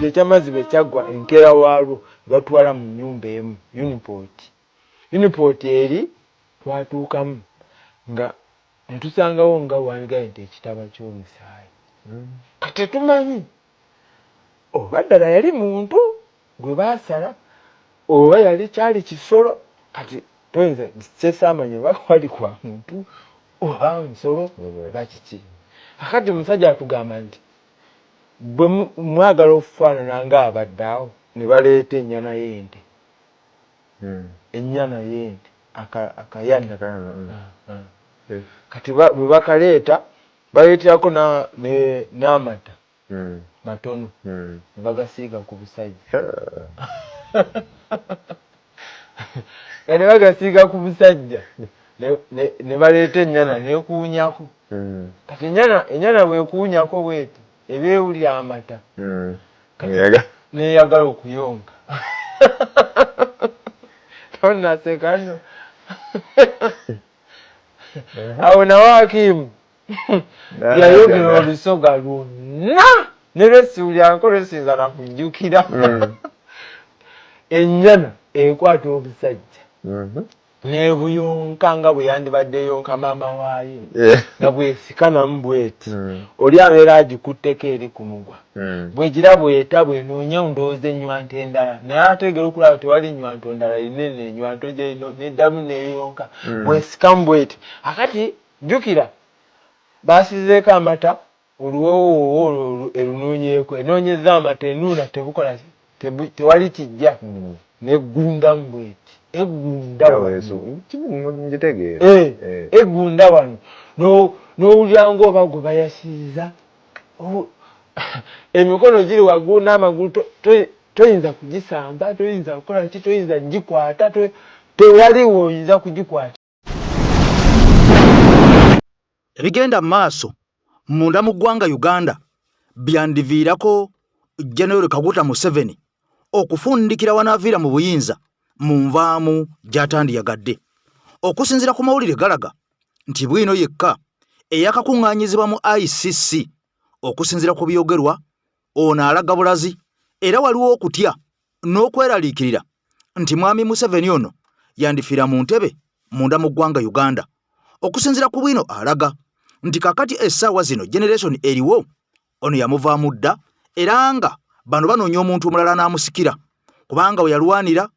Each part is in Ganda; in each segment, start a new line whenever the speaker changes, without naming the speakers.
Ekyamazzi bwe kyaggwa enkeera waalwo ne batwala mu nnyumba emu uniport. Uniport eri twatuukamu nga ne tusangawo nga wandigaye nti ekitaba ky'omusaayi. Kati tetumanyi oba ddala yali muntu gwe baasala oba yali kyali kisolo kati toyinza kyesaamanya oba kwali kwa muntu oba nsolo oba kiki. Kakati omusajja atugamba nti bwe mwagala okufaanana ng'abadde awo ne baleeta ennyana y'ente hmm. Ennyana y'ente akayana hmm. Kati bwe bakaleeta baleeterako n'amata matono ne bagasiiga ku busajja nga ne bagasiiga ku busajja ne baleeta ennyana nekuunyako. Kati ennyana bwekuunyako bweti eba ewulira amata neyagala okuyonka. Tonaseka no awo nawo Hakimu yayogera olusoga lwonna ne lwesiwulyanko lwesinza nakujjukira. Ennyana ekwata obusajja nebuyonka nga bwe yandibadde eyonka maama waayo nga bwesikanamu bweti. Oli abeera agikutteko eri ku mugwa bwegira bweta bwenoonya ndowooza ennywanto endala naye ategera okulaba tewali nnywanto ndala inene enywanto gyerino neddamu neyonka bwesikamu bweti. Akati jjukira basizeeko amata oluwoowo olwo erunoonyeeko enoonyeza amata enuuna tebukola tewali kijja neggundamu bweti eggunda eggunda wano n'owulira ng'oba gwe bayasiiza emikono giri waggulu n'amagulu toyinza kugisamba toyinza kukola ki toyinza gikwata tewaliwo oyinza kugikwata.
Ebigenda mu maaso munda mu ggwanga Uganda byandiviirako General Kaguta Museveni okufundikira wanaaviira mu buyinza mu nvaamu gy'atandiyagadde. Okusinziira ku mawulire galaga nti bwino yekka eyakakuŋŋaanyizibwa mu ICC okusinziira ku byogerwa ono alaga bulazi era waliwo okutya n'okweraliikirira nti mwami Museveni ono yandifiira mu ntebe munda mu ggwanga Uganda. Okusinziira ku bwino alaga nti kakati essaawa zino generation eriwo ono yamuvaamu dda era nga bano banoonya omuntu omulala n'amusikira kubanga we yalwanira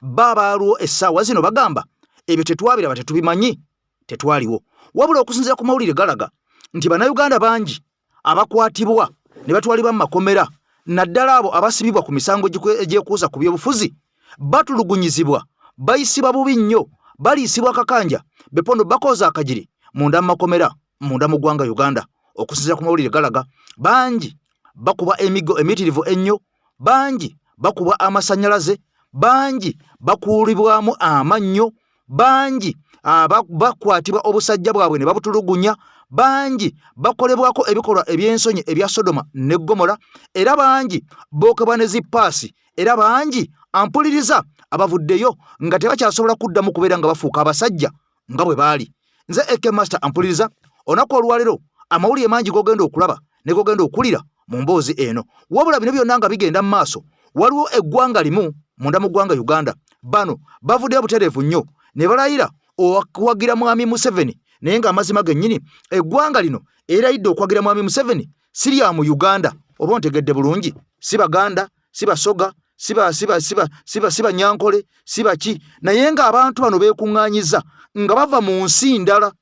ba abaalwo essaawa zino bagamba ebyo tetwabiraba tetubimanyi tetwaliwo. Wabula okusinziira ku mawulire galaga nti bannayuganda bangi abakwatibwa ne batwalibwa mu makomera naddala abo abasibibwa ku misango egyekuusa ku byobufuzi batulugunyizibwa bayisibwa bubi nnyo baliisibwa akakanja bepondo bakooza akagiri munda mu makomera munda mu ggwanga Uganda. Okusinziira ku mawulire galaga bangi bakubwa emiggo emiyitirivu ennyo bangi bakubwa amasannyalaze bangi bakuulibwamu amannyo bangi bakwatibwa obusajja bwabwe ne babutulugunya bangi bakolebwako ebikolwa eby'ensonyi ebya Sodoma ne Ggomola era bangi bookebwa ne zippaasi era bangi ampuliriza abavuddeyo nga tebakyasobola kuddamu kubeera nga bafuuka abasajja nga bwe baali. Nze AK Master ampuliriza olunaku olwaleero amawulire mangi g'ogenda okulaba ne g'ogenda okuwulira mu mboozi eno. Wabula bino byonna nga bigenda mu maaso waliwo eggwanga limu munda mu ggwanga Uganda bano bavuddeyo butereevu nnyo ne balayira okuwagira mwami Museveni naye ng'amazima gennyini eggwanga lino erayidde okuwagira mwami Museveni si lya mu Uganda oba ontegedde bulungi si Baganda si Basoga si ba si ba si ba si ba si Banyankole si baki naye ng'abantu bano beekuŋŋaanyiza nga bava mu nsi ndala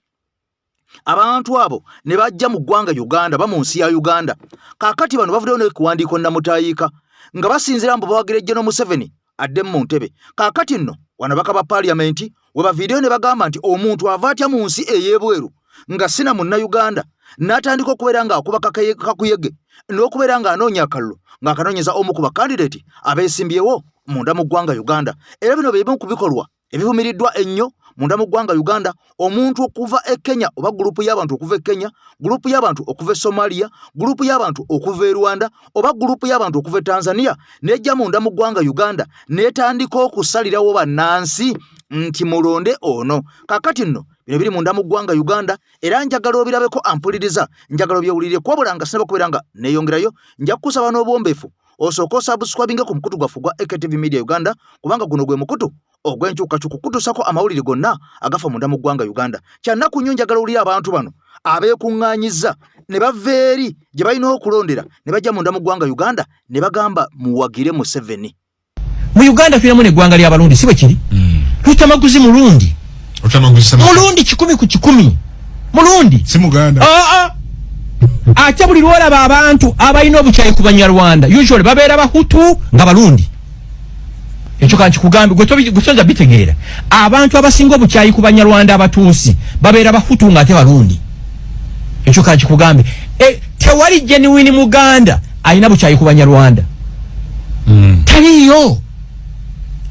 abantu abo ne bajja mu ggwanga Uganda ba mu nsi ya Uganda. Kaakati bano bavuddeyo n'ekiwandiiko nnamutaayiika nga basinziira mbu bawagira General Museveni adde mu ntebe. Kaakati nno wano ababaka ba paaliyamenti we baviireyo ne bagamba nti omuntu ava atya mu nsi ey'ebweru nga si na Munnayuganda n'atandika okubeera ng'akuba kakuyege n'okubeera ng'anoonya akalulu ng'akanoonyeza omu ku bakandideeti abeesimbyewo munda mu ggwanga Uganda. Era bino bye bimu ku bikolwa ebivumiriddwa ennyo munda mu ggwanga Uganda omuntu okuva e Kenya oba gulupu y'abantu okuva e Kenya, gulupu y'abantu okuva e Somalia, gulupu y'abantu okuva e Rwanda oba gulupu y'abantu okuva e Tanzania n'ejja munda mu ggwanga Uganda n'etandika okusalirawo bannansi nti mulonde ono. Kaakati nno bino biri munda mu ggwanga Uganda era njagala obirabeko ampuliriza, njagala obyewulirire kwabula nga sinaba kubeera nga neeyongerayo nja kukusaba n'obuwombeefu. Osooke osubscribinge ku mukutu gwaffe ogwa AKTV Media Uganda, kubanga guno gwe mukutu ogw'enkyukakyuka okukutuusako amawulire gonna agafa munda mu ggwanga Uganda. Kyannaku nnyo, njagala owulire abantu bano abeekuŋŋaanyizza ne bava eri gye balina okulondera ne bajja munda mu ggwanga Uganda ne bagamba muwagire Museveni.
Mu Uganda tulinamu neggwanga ly'Abalundi, si bwe kiri? Lutamaguzi mulundi, mulundi 100% mulundi.
Si Muganda.
Aa, ate buli lwolaba abantu abalina obukyayi ku Banyarwanda, usually babeera Bahutu nga Balundi. Ekyo kankikugambe, gwe toyinza bitegeera. Abantu abasinga obukyayi ku Banyarwanda Abatuusi babeera Bahutu nga ate Balundi. Ekyo kankikugambe. Tewali genuine Muganda alina bukyayi ku Banyarwanda, taliyo.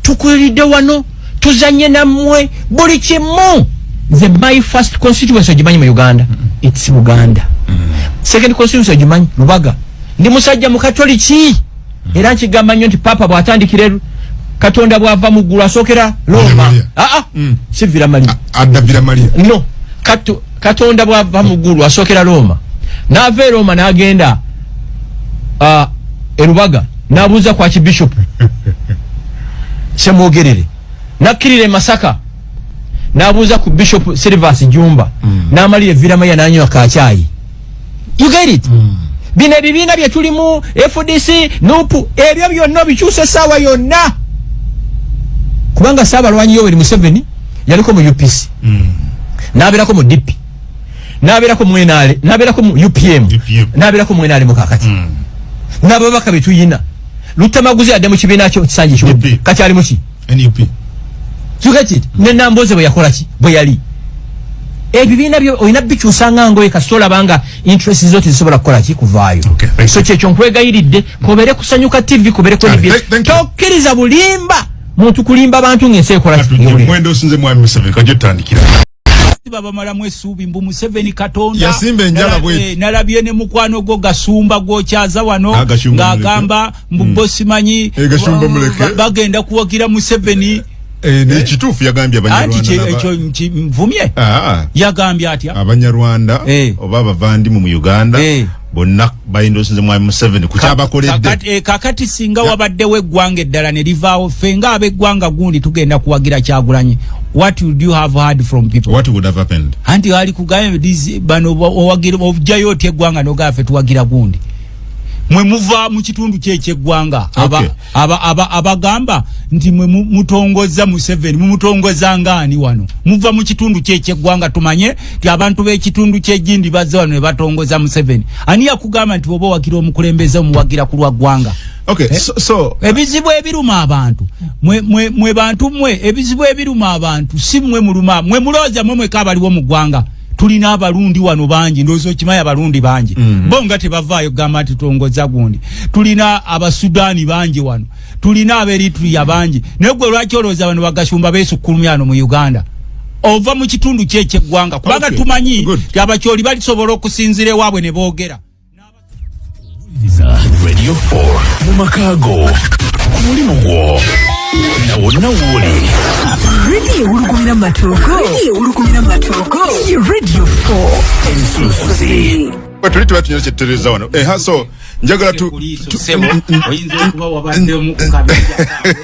Tukuliridde wano, tuzanye nammwe buli kimu. Nze my first constituency ogimanyi mu Uganda? It's Buganda. Second constituency ogimanyi? Lubaga. Ndi musajja Mukatoliki, era nkigamba nnyo nti Papa bw'atandikira Katonda bw'ava mu ggulu asookera Roma.
Maria.
Aa, si Villa Maria.
Adda Villa Maria.
No, Katonda bw'ava mu ggulu asookera Roma, n'ava e Roma n'agenda e Lubaga, n'abuuza ku Archbishop Semwogerere, nakkirira e Masaka n'abuuza ku Bishop Silvas Jumba, n'amalira e Villa Maria n'anywa kakyayi. You get it? Bino ebibiina bye tulimu, FDC, NUP, ebyo byonna obikyusa essaawa yonna, kubanga Saabalwanyi Yoweri Museveni yaliko mu UPC, n'abeerako mu DP, n'abeerako mu NRA, n'abeerako mu UPM,
UPM.
n'abeerako mu NRM. Kakati n'ababaka be tuyina, Lutamaguzi adde mu kibiina kyo kisanja ekiwedde,
DP.
kati ali muki?
NUP.
You get it? Ne Namboze bwe yakola ki, bwe yali ebibiina byo olina bikyusa nga ngoye, kasita olaba nga interest zo tezisobola kukola ki, kuvaayo.
Okay, thank
So
you.
kyekyo nkwegayiridde, kobeere kusanyuka TV, kubeere ku
Kale,
NBS.
thank you.
Tokkiriza bulimba muntu kulimba bantu ng'ensi ekola ki, ng'ewulira.
Mwendo osinze Mwami Museveni kajja tutandikira.
Babamalamu essuubi mbu Museveni Katonda.
Yasimba enjala bweti.
Nalabye ne mukwano gwo Gasumba gwokyaza wano
Ah, Gashumba.
ng'agamba mbu bo simanyi
Eh, Gashumba muleke.
bagenda kuwagira Museveni.
Eh, ni kituufu yagambye
Anti
Abanyarwanda
ekyo nvumye.
Ah,
Yagambye atya?
Abanyarwanda oba abavandimu mu Uganda bonna bayinza osinze Mwami Museveni ku kyabakoledde.
Kakati singa wabaddewo eggwanga eddala ne livaawo, ffe nga ab'eggwanga gundi tugenda kuwagira Kyagulanyi, what would you have heard from people?
What would have happened?
Anti ali kugambye bano owagira ojjayo otya eggwanga nogamba ffe tuwagira gundi, mwe muva mu kitundu ki ekyeggwanga? Abagamba nti mwe mutongoza Museveni, mumutongoza ngaani wano? Muva mu kitundu ki ekyeggwanga, tumanye nti abantu b'ekitundu kyegindi bazze wano ne batongoza Museveni? Ani yakugamba nti oba owagira omukulembeze omuwagira ku lwa ggwanga?
Okay, so
Ebizibu ebiruma abantu, mwe bantu mwe, ebizibu ebiruma abantu si mwe muluma, mwe mulowooza mwe mweka abaliwo mu ggwanga. Tulina Abalundi wano bangi, ndowooza okimanyi, Abalundi bangi bo nga tebavaayo kugamba nti tongoza gundi. Tulina Abasudaani bangi wano, tulina Aberitria bangi, naye gwe lwaki olowooza bano Bagashumba beesukkulumya wano mu Uganda? Ova mu kitundu ki ekyeggwanga? Kubanga tumanyi nti Abakyoli balisobola okusinziira ewaabwe ne boogera.
Radio 4 mu maka go, ku mulimu gwo, na wonna w'oli.
Radio ewulugumira mu matuuko, radio ewulugumira mu matuuko ye Radio 4.
Ensunsuzi.
Tuli tuba tunyina kyetutereeza wano. So njagala
Oyinza okuba wabaddemu ku kabinja kaabwe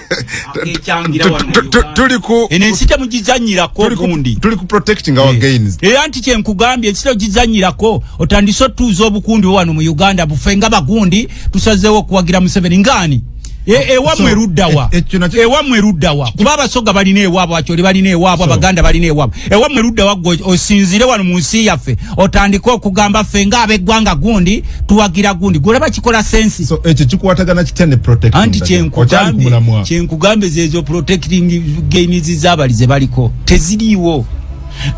akekyangira wano mu Uganda.
Tuli ku
Eno ensi temugizanyirako gundi.
Tuli ku protecting our gains.
Era nti kyenkugambye, ensi tegizanyirako. Otandise otuuza obukundi wano mu Uganda, bufe nga bagundi tusazeewo okuwagira Museveni ngaani? Ewammwe
So,
luddawa?
Ekyo
Ewammwe luddawa? Kuba Abasoga balina ewaabwe, Akyoli balina ewaabwe, Abaganda balina ewaabwe, ewammwe luddawa? Gwe osinzire wano mu nsi yaffe otandike okugamba ffe nga ab'eggwanga gundi tuwagira gundi, gwolaba kikola sense?
So ekyo kikwatagana kitya ne protecting
Anti
the gain? Okyali ku mulamwa.
Kyenkugambye, zezo protecting gains z'abali ze baliko teziriiwo.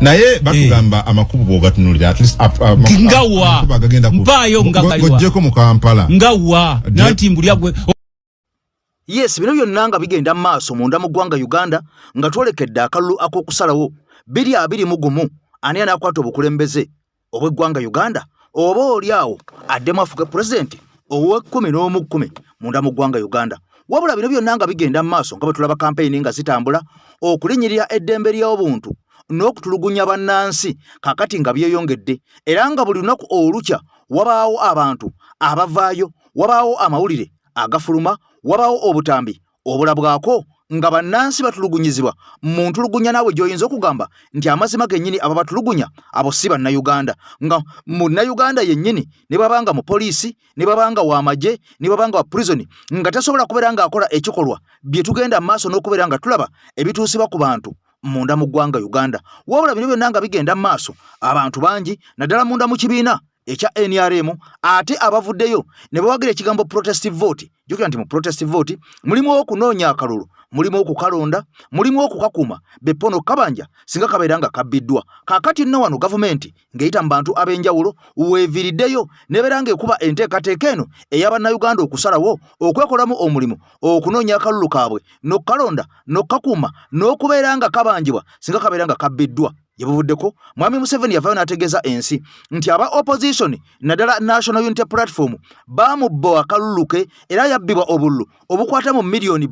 Naye batugamba amakubo bw'ogatunulira, at least
Nga wa?
amakubo agagenda
Mpaayo nga galiwa.
Ng'oggyeko mu Kampala.
Nga wa? Nanti mbulya gwe.
Yes, bino byonna nga bigenda mu maaso munda mu ggwanga Uganda, nga twolekedde akalulu ak'okusalawo 2021, ani anaakwata obukulembeze obw'eggwanga Uganda, oba oli awo addemu afuge pulezidenti ow'ekkumi n'omu kkumi munda mu ggwanga Uganda. Wabula bino byonna nga bigenda mu maaso, nga bwe tulaba kampeyini nga zitambula, okulinnyirira eddembe ly'obuntu n'okutulugunya bannansi kaakati nga byeyongedde, era nga buli lunaku olukya wabaawo abantu abavaayo, wabaawo amawulire. agafuluma wabaawo obutambi obulabwako nga bannansi batulugunyizibwa mu ntulugunya naawe gy'oyinza okugamba nti amazima gennyini ababatulugunya abo si bannayuganda, nga munnayuganda yennyini ne bw'aba nga mupoliisi, ne bw'aba nga w'amagye, ne bw'aba nga wa prison, nga tasobola kubeera ng'akola ekikolwa bye tugenda mu maaso n'okubeera nga tulaba ebituusibwa ku bantu munda mu ggwanga Uganda. Wabula bino byonna nga bigenda mu maaso, abantu bangi naddala munda mu kibiina ekya NRM ate abavuddeyo ne bawagira ekigambo protest vote. Jjukira nti mu protest vote mulimu okunoonya akalulu, mulimu okukalonda, mulimu okukakuma beppo n'okukabanja singa kabeera nga kabbiddwa. Kaakati nno wano gavumenti ng'eyita mu bantu ab'enjawulo weeviiriddeyo n'ebeera ng'ekuba enteekateeka eno eya Bannayuganda okusalawo okwekolamu omulimu okunoonya akalulu kaabwe n'okukalonda n'okukakuuma n'okubeera nga kabanjibwa singa kabeera nga kabbiddwa. Gye buvuddeko Mwami Museveni yavaayo n'ategeeza ensi nti aba opposition naddala National Unity Platform baamubba akalulu ke era yabbibwa obululu obukwata mu 2 miliyoni.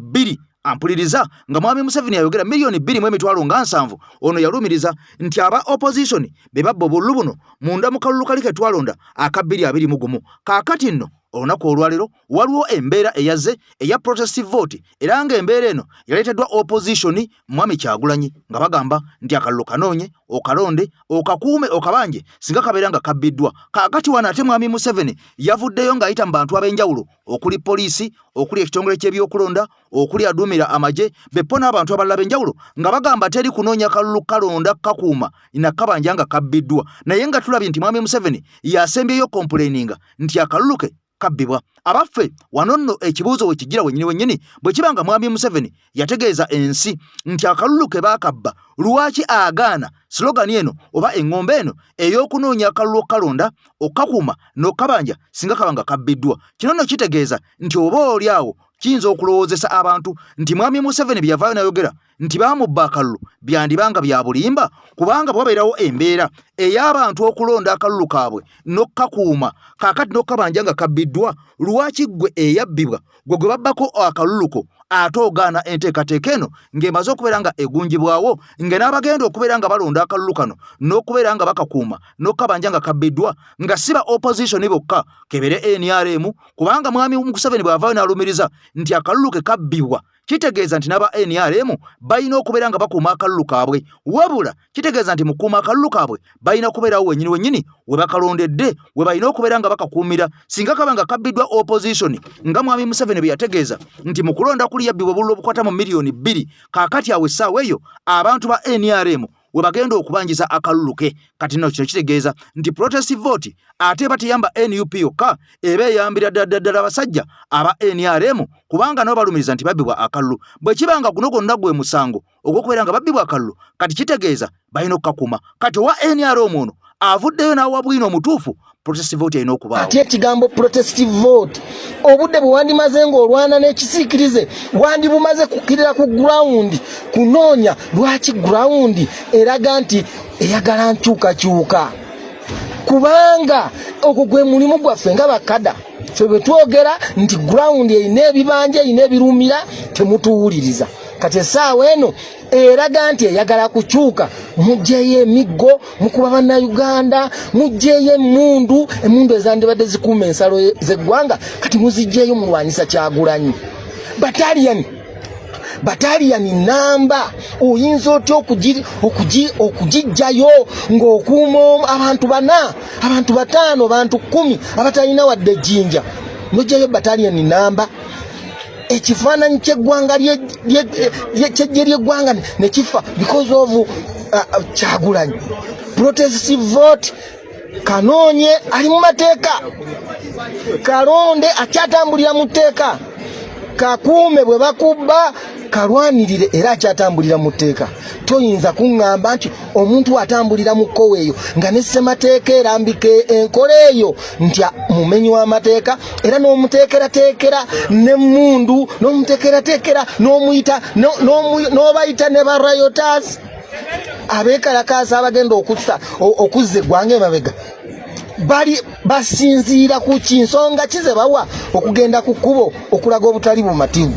Ampuliriza nga Mwami Museveni ayogera 2,070,000. Ono yalumiriza nti aba opposition be babba obululu buno munda mu kalulu kali ke twalonda aka 2021. Kaakati nno olunaku olwaleero waliwo embeera eyazze eya protest vote, era ng'embeera eno yaleeteddwa opposition Mwami Kyagulanyi, nga bagamba nti akalulu kanoonye, okalonde, okakuume, okabanje singa kabeera nga kabbiddwa. Kaakati wano ate Mwami Museveni yavuddeyo ng'ayita mu bantu ab'enjawulo okuli poliisi, okuli ekitongole ky'ebyokulonda, okuli aduumira amagye beppo n'abantu abalala b'enjawulo, nga bagamba teri kunoonya kalulu, kalonda, kakuuma nakabanja nga kabbiddwa. Naye nga tulabye nti Mwami Museveni yasembyeyo complaininga nti akalulu ke kabbibwa. Abaffe, wano nno ekibuuzo we kijjira wennyini wennyini, bwe kiba nga Mwami Museveni yategeeza ensi nti akalulu ke baakabba, lwaki agaana slogan eno oba eŋŋombe eno ey'okunoonya akalulu, okkalonda, okkakuuma n'okkabanja singa kaba nga kabbiddwa? Kino nno kitegeeza nti oba oli awo kiyinza okulowoozesa abantu nti Mwami Museveni bye yavaayo n'ayogera nti baamubba akalulu byandiba nga bya bulimba, kubanga bwabeerawo embeera ey'abantu okulonda akalulu kaabwe n'okkakuuma kaakati n'okkabanja nga kabbiddwa, lwaki ggwe eyabbibwa, gwe gwe babbako akalulu ko, ate ogaana enteekateeka eno ng'emaze okubeera nga egunjibwawo, nga n'abagenda okubeera nga balonda akalulu kano n'okubeera nga bakakuuma n'okkabanja nga kabbiddwa nga si ba opposition bokka, kebere NRM? Kubanga Mwami Museveni bw'avaayo n'alumiriza nti akalulu ke kabbibwa, kitegeeza nti n'aba NRM balina okubeera nga bakuuma akalulu kaabwe. Wabula kitegeeza nti mukuuma akalulu kaabwe balina kubeerawo wennyini wennyini we bakalondedde, we balina okubeera nga bakakuumira singa kaba nga kabbiddwa opposition, nga Mwami Museveni bwe yategeeza nti mu kulonda kuli yabbibwa obululu obukwata mu 2 miliyoni. Kaakati awo essaawa eyo abantu ba NRM we bagenda okubanjiza akalulu ke. Kati nno kino kitegeeza nti protest vote ate eba teyamba NUP yokka, eba eyambira ddala ddala abasajja aba NRM, kubanga nabo balumiriza nti babbibwa akalulu. Bwe kiba nga guno gwonna gwe musango ogw'okubeera nga babbibwa akalulu, kati kitegeeza balina okukakuuma. Kati owa NRM ono avuddeyo n'awa bwino omutuufu, protest vote erina okubaawo.
Ate ekigambo protest vote, obudde bwe wandimaze ng'olwana n'ekisiikirize wandibumaze kukkirira ku ground kunoonya lwaki ground eraga nti eyagala nkyukakyuka, kubanga ogwo gwe mulimu gwaffe nga bakada. Ffe bwe twogera nti ground erina ebibanja, erina ebirumira, temutuwuliriza. Kati essaawa eno eraga nti eyagala kukyuka, mugyeyo emiggo mukuba bannayuganda, mugyeyo emmundu, emmundu ezandibadde zikuuma ensalo z'eggwanga kati muzigyeyo mulwanyisa Kyagulanyi. Bataliyani, bataliyani namba oyinza otya okugijjayo ng'okuuma abantu bana, abantu bataano, bantu 10 abatalina wadde ejjinja, nojjayo bataliyani namba, ekifaananyi kyeggwanga kyejje lyeggwanga nekifa because of Kyagulanyi? Protest vote, kanoonye ali mu mateeka, kalonde akyatambulira mu tteeka, kakuume bwe bakubba kalwanirire, era akyatambulira mu tteeka. Toyinza kuŋŋamba nti omuntu atambulira mu kkowa eyo nga ne ssemateeka erambika enkola eyo nti mumenyi w'amateeka, era n'omuteekerateekera n'emmundu, n'omuteekerateekera n'omuyita n'obayita ne ba rioters abeekalakaasa abagenda okuzza eggwanga emabega, bali basinziira ku kinsonga kize bawa okugenda ku kkubo okulaga obutali bumativu.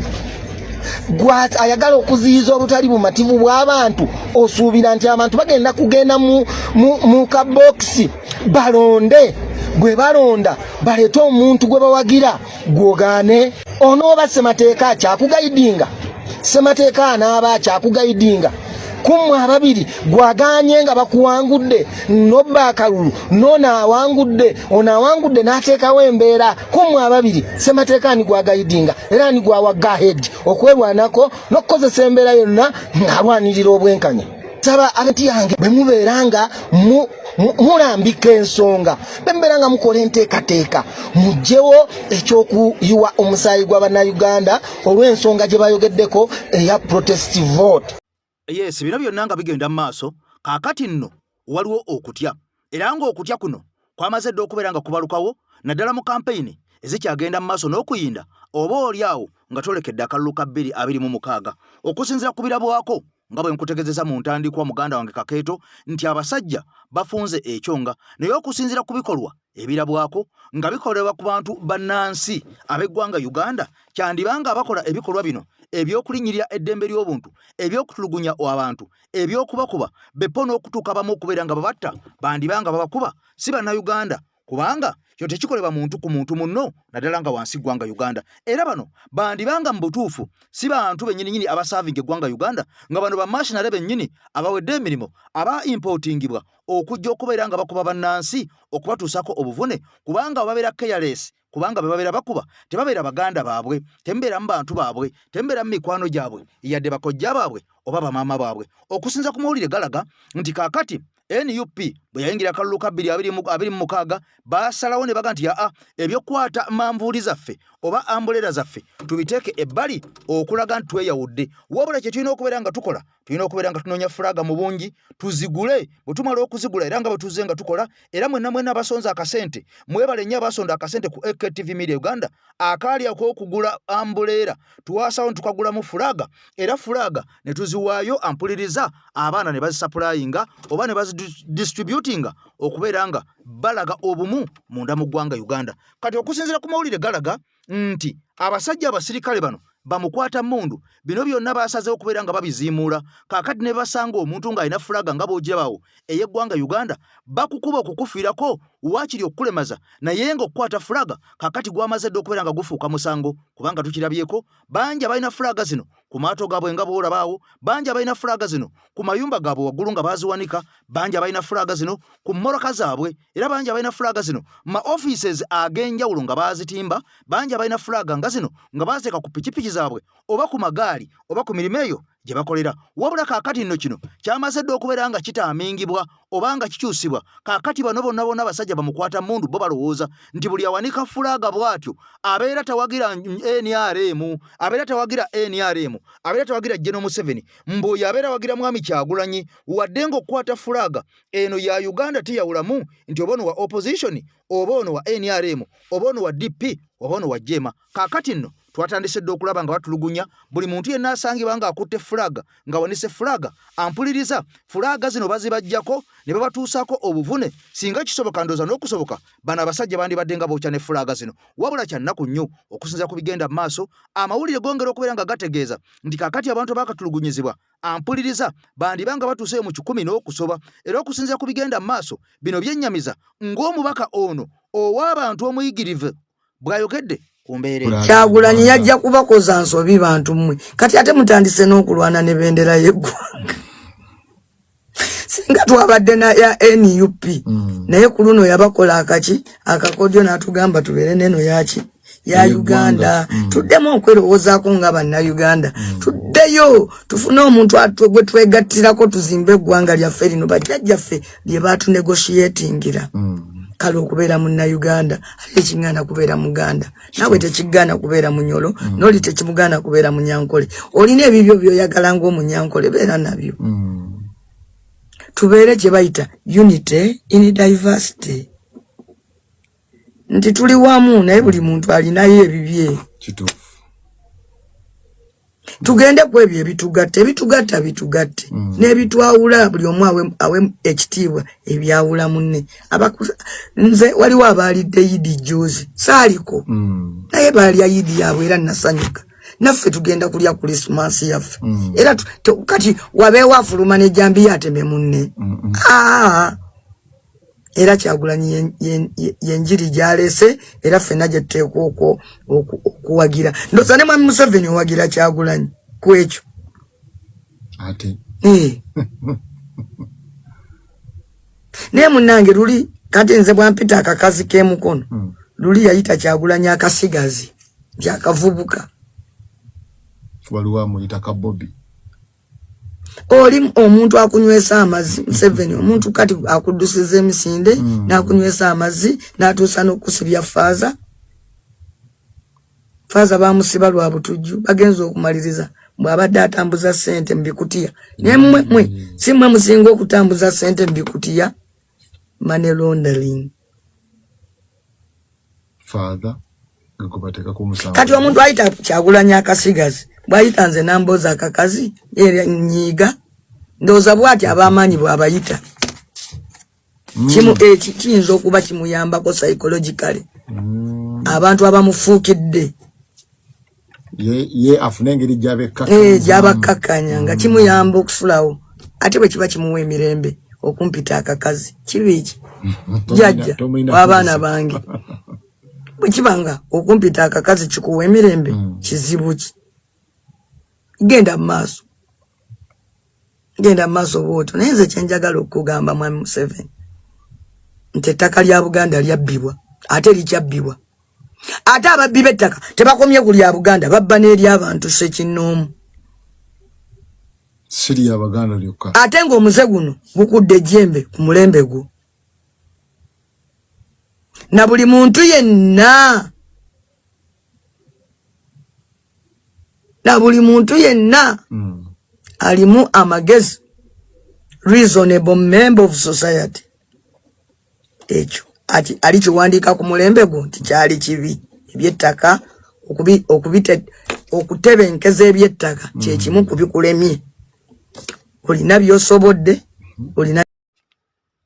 Gwa ayagala okuziyiza obutali bumativu bw'abantu, osuubira nti abantu bagenda kugenda mu kabokisi balonde, bwe balonda baleete omuntu gwe bawagira, gwogaane? Onooba ssemateeka akyakugayidinga? Ssemateeka anaaba akyakugayidinga? Kummwe ababiri gwaganye nga bakuwangudde nobba akalulu, noono awangudde, ono awangudde n'ateekawo embeera. Kummwe ababiri ssemateeka ani gwagayidinga era ani gwawa go-ahead okwerwanako n'okukozesa embeera yonna ng'alwanirira obwenkanya? Saba abantu yange, bwe mubeera nga mulambika ensonga, bwe mubeera nga mukola enteekateeka, muggyewo ekyokuyiwa omusaayi gwa Bannayuganda olw'ensonga gye bayogeddeko eya protest vote.
Yes, bino byonna nga bigenda mu maaso, kaakati nno waliwo okutya, era ng'okutya kuno kwamaze dda okubeera nga kubalukawo, naddala mu kampeyini ezikyagenda mu maaso n'okuyinda oba oli awo nga twolekedde akalulu ka 2026. Okusinziira ku birabwako nga bwe nkutegezeza mu ntandikwa, muganda wange Kakeeto, nti abasajja bafunze ekyonga, naye okusinziira ku bikolwa ebirabwako nga bikolebwa ku bantu bannansi ab'eggwanga Uganda, kyandiba nga abakola ebikolwa bino ebyokulinnyirira eddembe ly'obuntu, ebyokutulugunya abantu, ebyokubakuba beppo n'okutuuka abamu okubeera nga babatta, bandiba nga babakuba si Bannayuganda, kubanga kyo tekikolebwa muntu ku muntu munno, naddala nga wansi ggwanga Uganda. Era bano bandibanga mu butuufu si bantu bennyininyini abasaavinga eggwanga Uganda, nga bano bamashinale bennyini abawedde emirimu aba importingibwa okujja okubeera nga bakuba bannansi okubatuusako obuvune, kubanga babeera careless, kubanga be babeera bakuba tebabeera baganda baabwe, temubeeramu bantu baabwe, temubeeramu mikwano gyabwe, yadde bakojja baabwe oba bamaama baabwe. Okusinza ku mawulire galaga nti kaakati NUP bwe yayingira akalulu ka 2026, baasalawo ne baga nti aa, ebyokukwata manvuuli zaffe oba ambuleera zaffe tubiteeke ebbali okulaga nti tweyawudde, wabula kye tulina okubeera nga tukola, tulina okubeera nga tunoonya fulaga mu bungi tuzigule. Bwe tumala okuzigula, era nga bwe tuzze nga tukola, era mwenna mwenna abasonze akasente, mwebale nnyo abasonda akasente ku AKTV Media Uganda akaali ak'okugula ambuleera, twasawo ntukagulamu fulaga, era fulaga ne tuziwaayo ampuliriza abaana ne bazisapulayinga oba ne bazidistributinga okubeera nga balaga obumu munda mu ggwanga Uganda. Kati okusinziira ku mawulire galaga nti abasajja abasirikale bano bamukwata mundu bino byonna basazeewo okubeera nga babiziimuula. Kaakati ne basanga omuntu ng'alina fulaga nga bw'ogirabawo ey'eggwanga Uganda, bakukuba okukufiirako, waakiri okukulemaza, naye nga okukwata fulaga kaakati gwamaze dda okubeera nga gufuuka musango, kubanga tukirabyeko bangi abalina fulaga zino ku maato gaabwe nga bw'olabaawo, bangi abalina fulaga zino ku mayumba gaabwe waggulu nga baziwanika, bangi abalina fulaga zino ku mmoloka zaabwe, era bangi abalina fulaga zino ma offices ag'enjawulo nga bazitimba, bangi abalina fulaga nga zino nga baziteeka ku pikipiki zaabwe oba ku magaali oba ku mirimu eyo gye bakolera. Wabula kaakati nno kino kyamaze dda okubeera nga kitaamingibwa oba nga kikyusibwa. Kaakati bano bonna bonna abasajja bamukwata mundu bo balowooza nti buli awanika fulaga bw'atyo abeera tawagira NRM, abeera tawagira NRM, abeera tawagira General Museveni, mbu oyo abeera awagira Mwami Kyagulanyi, wadde ng'okukwata fulaga eno ya Uganda teyawulamu nti oba ono wa opposition, oba ono wa NRM, oba ono wa DP, oba ono wa JEMA. Kaakati nno twatandise dda okulaba nga batulugunya buli muntu yenna asangibwa ng'akutte fulaga, nga wanise fulaga ampuliriza. Fulaga zino bazibajjako ne babatuusaako obuvune. Singa kisoboka, ndooza n'okusoboka, bano abasajja bandibadde nga bookya ne fulaga zino. Wabula kya nnaku nnyo, okusinziira ku bigenda mu maaso, amawulire gongera okubeera nga gategeeza nti kaakati abantu abaakatulugunyizibwa ampuliriza bandiba nga batuuseyo mu 100 n'okusoba. Era okusinziira ku bigenda mu maaso, bino byennyamiza ng'omubaka ono ow'abantu omuyigirivu bw'ayogedde ku mbeera eno.
Kyagulanyi yajja kubakoza nsobi bantu mmwe. Kati ate mutandise n'okulwana ne bendera y'eggwanga. Singa twabadde na ya NUP, naye ku luno yabakola akaki akakodyo n'atugamba tubeere n'eno yaki ya Uganda. Tuddemu okwerowoozaako nga Bannayuganda, tuddeyo tufune omuntu gwe twegattirako, tuzimbe eggwanga lyaffe lino bajjajjaffe lye baatunegotiatingira. Kale okubeera Munnayuganda ate ekiŋŋaana kubeera Muganda, naawe tekigaana kubeera Munyolo, n'oli tekimugaana kubeera Munyankole. Olina ebibyo by'oyagala ng'Omunyankole, beera nabyo. Tubeere kye bayita unity in diversity, nti tuli wamu naye buli muntu alinayo ebibye.
Kituufu.
Tugende ku ebyo ebitugatta, ebitugatta bitugatte, n'ebitwawula buli omu awe ekitiibwa ebyawula munne. Nze waliwo abaalidde Yidi juzi, saaliko, naye baalya Yidi yaabwe era nasanyuka. Naffe tugenda kulya Krisimansi yaffe. Era kati wabeewo afuluma n'ejjambiya ateme munne. Ah. Era Kyagulanyi yenjiri gyalese, era ffenna gye tuteekwa okuwagira. Ndowooza ne Mwami Museveni owagira Kyagulanyi ku ekyo.
Ate
eh. Naye munnange luli kati nze bwampita akakazi k'emukono, luli yayita Kyagulanyi akasigazi nti akavubuka.
Waliwo amuyita ka Bobi.
Oli omuntu akunywesa amazzi, Museveni, omuntu kati akuddusiza emisinde, n'akunywesa amazzi n'atuusa n'okusibya faaza. Faaza bamusiba lwa butujju, bagenza okumaliriza bw'abadde atambuza ssente mu bikutiya. Naye mmwe mwe si mmwe musinga okutambuza ssente mu bikutiya? Money laundering.
Father gwe musango.
Kati omuntu ayita Kyagulanyi akasigazi, bw'ayita nze Nambooze akakazi, era nyiiga. Ndowooza bw'ati ab'amaanyi bw'abayita kimu eki kiyinza okuba kimuyambako psychologically, abantu abamufuukidde.
Ye afune engeri
gyabekkakkanya. Gyabakkakkanya nga kimuyamba okusulawo. Ate bwe kiba kimuwa emirembe okumpita akakazi, kibi ki, jjajja w'abaana bange? Bwe kiba nga okumpita akakazi kikuwa emirembe, kizibu ki? Genda mu maaso, genda mu maaso bwotyo. Naye nze kyenjagala okugamba Mwami Museveni nti ettaka lya Buganda lyabbibwa, ate likyabbibwa, ate ababbi b'ettaka tebakomye ku lya Buganda, babba n'ery'abantu ssekinnoomu.
Siri abaganda lyokka.
Ate ng'omuze guno gukudde ejjembe ku mulembe gwo na buli muntu yenna, na buli muntu yenna alimu amagezi, reasonable member of society, ekyo ati alikiwandiika ku mulembe gwo nti kyali kibi. Ebyettaka okutebenkeza ebyettaka kyekimu ku bikulemye. Olina byosobodde, olina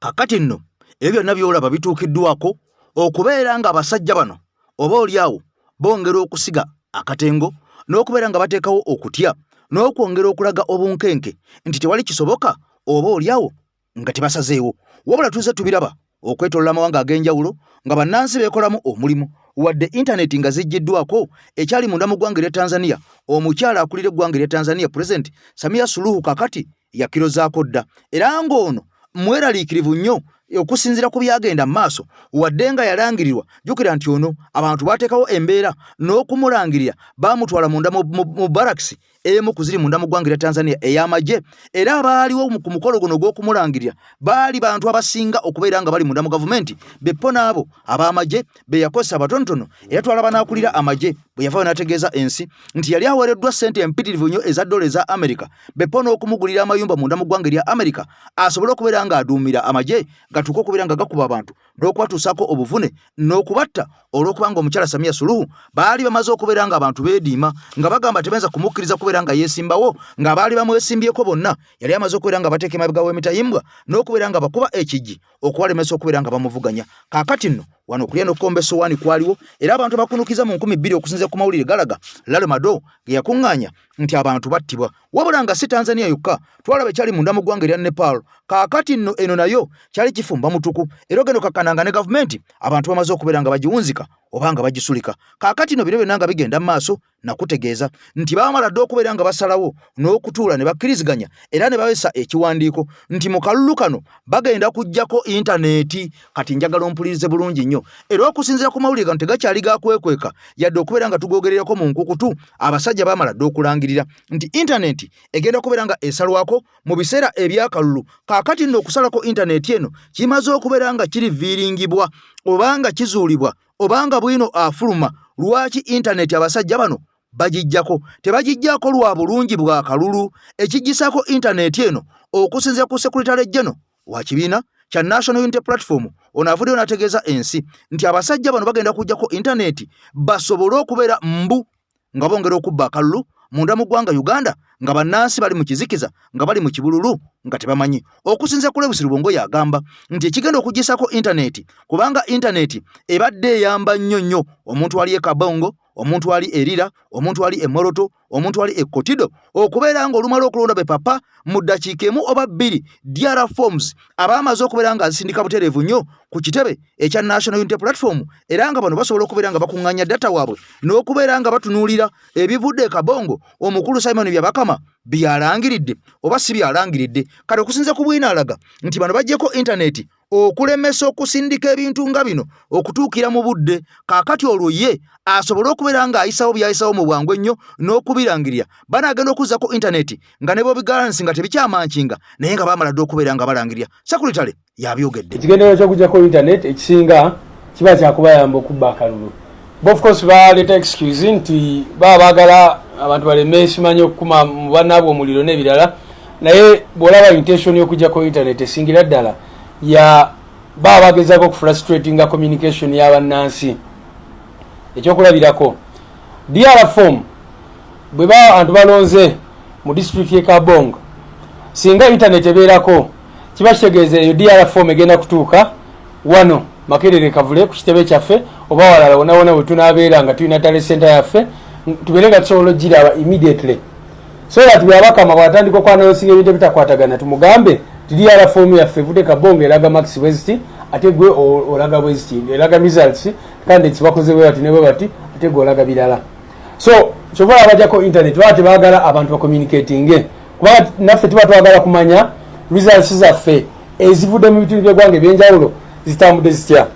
Kakati nno ebyo byonna by'olaba bituukiddwako okubeera nga abasajja bano oba oli awo bongera okusiga akatengo n'okubeera nga bateekawo okutya n'okwongera okulaga obunkenke nti tewali kisoboka oba oli awo nga tebasazeewo. Wabula tuzze tubiraba okwetolola amawanga ag'enjawulo nga bannansi beekolamu omulimu wadde intaneti nga ziggyiddwako. Ekyali munda mu ggwanga erya Tanzania, omukyala akulira eggwanga erya Tanzania, President Samia Suluhu, kakati yakirozaako dda, era ng'ono mweraliikirivu nnyo okusinziira ku byagenda mu maaso wadde nga yalangirirwa. Jjukira nti ono abantu baateekawo embeera n'okumulangirira, baamutwala munda mu barakisi emu ku ziri munda mu ggwanga erya Tanzania ey'amagye, era abaaliwo ku mukolo guno ogw'okumulangirira baali bantu abasinga okubeera nga bali munda mu gavumenti beppo n'abo ab'amagye be yakozesa abatonotono. Era twalaba n'akulira amagye bwe yavaayo n'ategeeza ensi nti yali aweereddwa ssente empitirivu nnyo eza dola eza Amerika beppo n'okumugulira amayumba munda mu ggwanga erya Amerika asobole okubeera ng'aduumira amagye gatuuke okubeera nga gakuba abantu n'okubatuusaako obuvune n'okubatta, olw'okubanga omukyala Samia Suluhu baali bamaze okubeera nga abantu beediima nga bagamba tebayinza kumukkiriza kubeera nga yeesimbawo, ng'abaali bamwesimbyeko bonna yali amaze okubeera nga bateeka emabega w'emitayimbwa n'okubeera nga bakuba ekijji okubalemesa okubeera nga bamuvuganya. Kaakati nno wano okulya n'okukomba essowaani kwaliwo, era abantu bakunukiza mu 2000 okusinziira ku mawulire galaga Lalo Mado ge yakuŋŋaanya nti abantu battibwa. Wabula nga si Tanzania yokka, twalaba ekyali munda mu ggwanga erya Nepal. Kaakati nno eno nayo kyali kifumba mutuku, era ogenda okakkananga ne gavumenti abantu bamaze okubeera nga bagiwunzika oba nga bagisulika. Kaakati nno bino byonna nga bigenda mu maaso, nakutegeeza nti baamala dda okubeera nga basalawo n'okutuula ne bakkiriziganya era ne bawesa ekiwandiiko nti mu kalulu kano bagenda kuggyako intaneti. Kati njagala ompulirize bulungi nnyo, era okusinziira ku mawulire gano tegakyali ga kwekweka yadde okubeera nga tugogererako mu nkukutu. Abasajja baamala dda okulangirira nti intaneti egenda kubeera nga esalwako mu biseera ebyakalulu. Kaakati nno okusalako intaneti eno kimaze okubeera nga kiriviiringibwa oba nga kizuulibwa obanga bwino afuluma lwaki intaneti abasajja bano bagijjako. Tebagijjako lwa bulungi bwa kalulu. Ekijjisako intaneti eno, okusinziira ku Secretary General wa kibiina kya National Unity Platform, ono avuddeyo n'ategeeza ensi nti abasajja bano bagenda kujjako intaneti basobole okubeera mbu nga bongera okubba akalulu munda mu ggwanga Uganda, nga bannansi bali mu kizikiza, nga bali mu kibululu nga tebamanyi. Okusinziira ku Lewis Rubongoya, agamba nti ekigenda okugisako intaneti, kubanga intaneti ebadde eyamba nnyo nnyo omuntu ali e Kabongo. omuntu ali e Lira, omuntu ali e Moroto, omuntu ali e Kotido, okubeera ng'olumala okulonda be papa mu ddakiika emu oba bbiri DR forms aba amaze okubeera ng'azisindika butereevu nnyo ku kitebe ekya National Unity Platform, era nga bano basobola okubeera nga bakuŋŋaanya data waabwe n'okubeera nga batunuulira ebivudde e Kabongo omukulu Simon Byabakama byalangiridde oba si byalangiridde. Kati okusinza ku bwino alaga nti bano baggyeko intaneti okulemesa okusindika ebintu nga bino okutuukira mu budde, kaakati olwo ye asobole okubeera ng'ayisawo by'ayisawo mu bwangu ennyo n'okubirangirira. Banaagenda okuzza ku intaneti nga ne bobigalansi nga tebikyamankinga, naye nga baamala dda okubeera nga balangirira. Sekuritale yabyogedde.
Ekigendererwa ky'okuggyako intaneti ekisinga kiba kyakubayamba okubba akalulu. Bo of course baleeta excuse nti baba baagala abantu baleme simanyi okukuma mu bannaabwe omuliro n'ebirala, naye bw'olaba intention y'okuggyako internet esingira ddala ya baba bagezaako okufrustratinga communication y'abannansi. Ekyokulabirako, DR form bwe ba abantu balonze mu district y'e Kabong, singa internet ebeerako kiba kitegeeza eyo DR form egenda kutuuka wano Makerere Kavule ku kitebe kyaffe oba walala wona wona we tunaabeera nga tulina tally center yaffe, tubeere nga tusobola okugiraba immediately, so that Byabakama bw'atandika okwanalosinga ebintu ebitakwatagana tumugambe ti DR form yaffe evudde Kabongo eraga marks bweziti, ate gwe olaga bweziti, eraga results candidates bakoze bwe bati ne bwe bati, ate gwe olaga birala. So kyova olaba bajjako internet, baba tebaagala abantu bacommunicatinge, kubanga naffe tuba twagala kumanya results zaffe ezivudde mu bitundu by'eggwanga ebyenjawulo zitambudde zitya.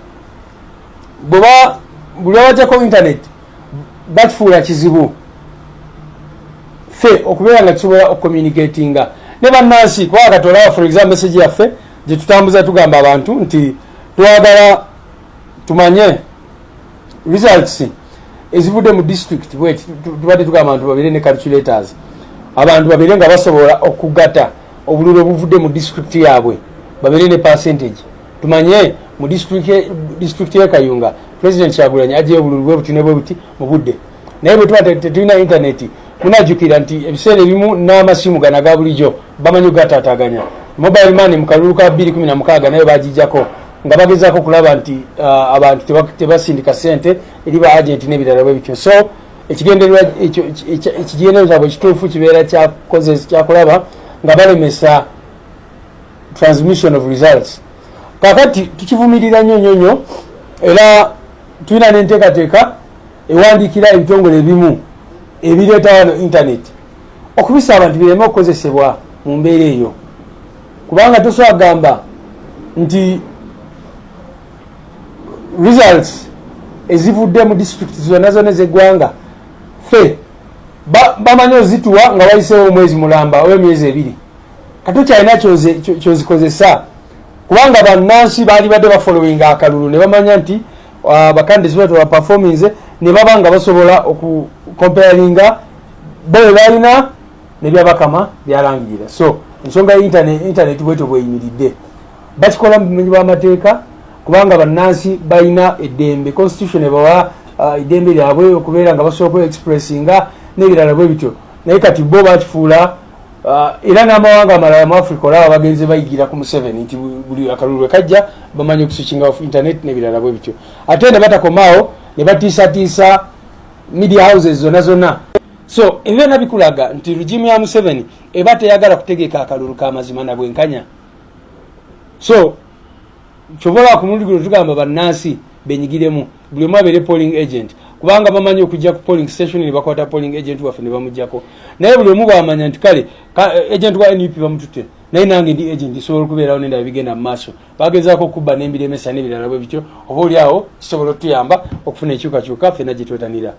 Bweba buli abajjako internet bakifuula kizibu ffe okubeera nga tusobola okucommunicatinga ne bannansi, kubanga kati olaba for example message yaffe gye tutambuza tugamba abantu nti twagala tumanye results ezivudde mu district bweti, tubadde tugamba abantu babeere ne calculators, abantu babeere nga basobola okugatta obululu obuvudde mu district yaabwe, babeere ne percentage, tumanye mu district ye Kayunga President Kyagulanyi aggyeyo obululu bwe buti ne bwe buti mu budde. Naye bwe tuba tetulina internet, munajjukira nti ebiseera ebimu n'amasimu gano aga bulijjo bamanyi okugataataganya. Mobile money mu kalulu ka 2016 nayo bagijjako nga bagezaako okulaba nti abantu tebasindika sente eri ba agent n'ebirala bwe bityo. So ekigendererwa ekigendererwa kyabwe ekituufu kibeera kyakulaba nga balemesa transmission of results. Kakati tukivumirira nnyo nnyo nnyo, era tulina n'enteekateeka ewandiikira ebitongole ebimu ebireeta wano internet okubisa abantu bireme okukozesebwa mu mbeera eyo, kubanga tosobola kugamba nti results ezivudde mu district zonna zonna ez'eggwanga ffe bamanyi ozituwa nga wayiseewo omwezi mulamba oba emyezi 2. Kati okyalina kyozikozesa, kubanga bannansi baali badde bafollowinga akalulu ne bamanya nti bacandidates batu baperforminze, ne baba nga basobola okucomparinga bo bwe balina nebyabakama byalangirira. So ensonga ya internet bwetyo bweyimiridde, bakikola mu bumenyi bw'amateeka, kubanga bannansi balina eddembe, constitution ebawa eddembe lyabwe okubeera nga basobola okuexpressinga n'ebirala bwe bityo. Naye kati bo bakifuula era n'amawanga amalala mu Africa olaba bagenze bayigira ku Museveni nti buli akalulu lwe kajja bamanyi okuswitchinga off internet n'ebirala bwe bityo, ate ne batakomaawo ne batiisatiisa media houses zonna zonna. So ebyo byonna bikulaga nti regime ya Museveni eba teyagala kutegeka akalulu ka mazima na bwenkanya. So kyova olaba ku mulundi guno tugamba bannansi benyigiremu, buli omu abeere polling agent, kubanga bamanyi okujja ku polling station ne bakwata polling agent waffe ne bamugjako. Naye buli omu bwamanya nti kale agent wa NUP bamututte, naye nange ndi agent, nsobola okubeerawo nendaba bigenda mu maaso, bagezaako okubba n'embiremesa n'ebirala bwe bityo, oba oli awo kisobola otuyamba okufuna enkyukakyuka ffenna gye twetanira.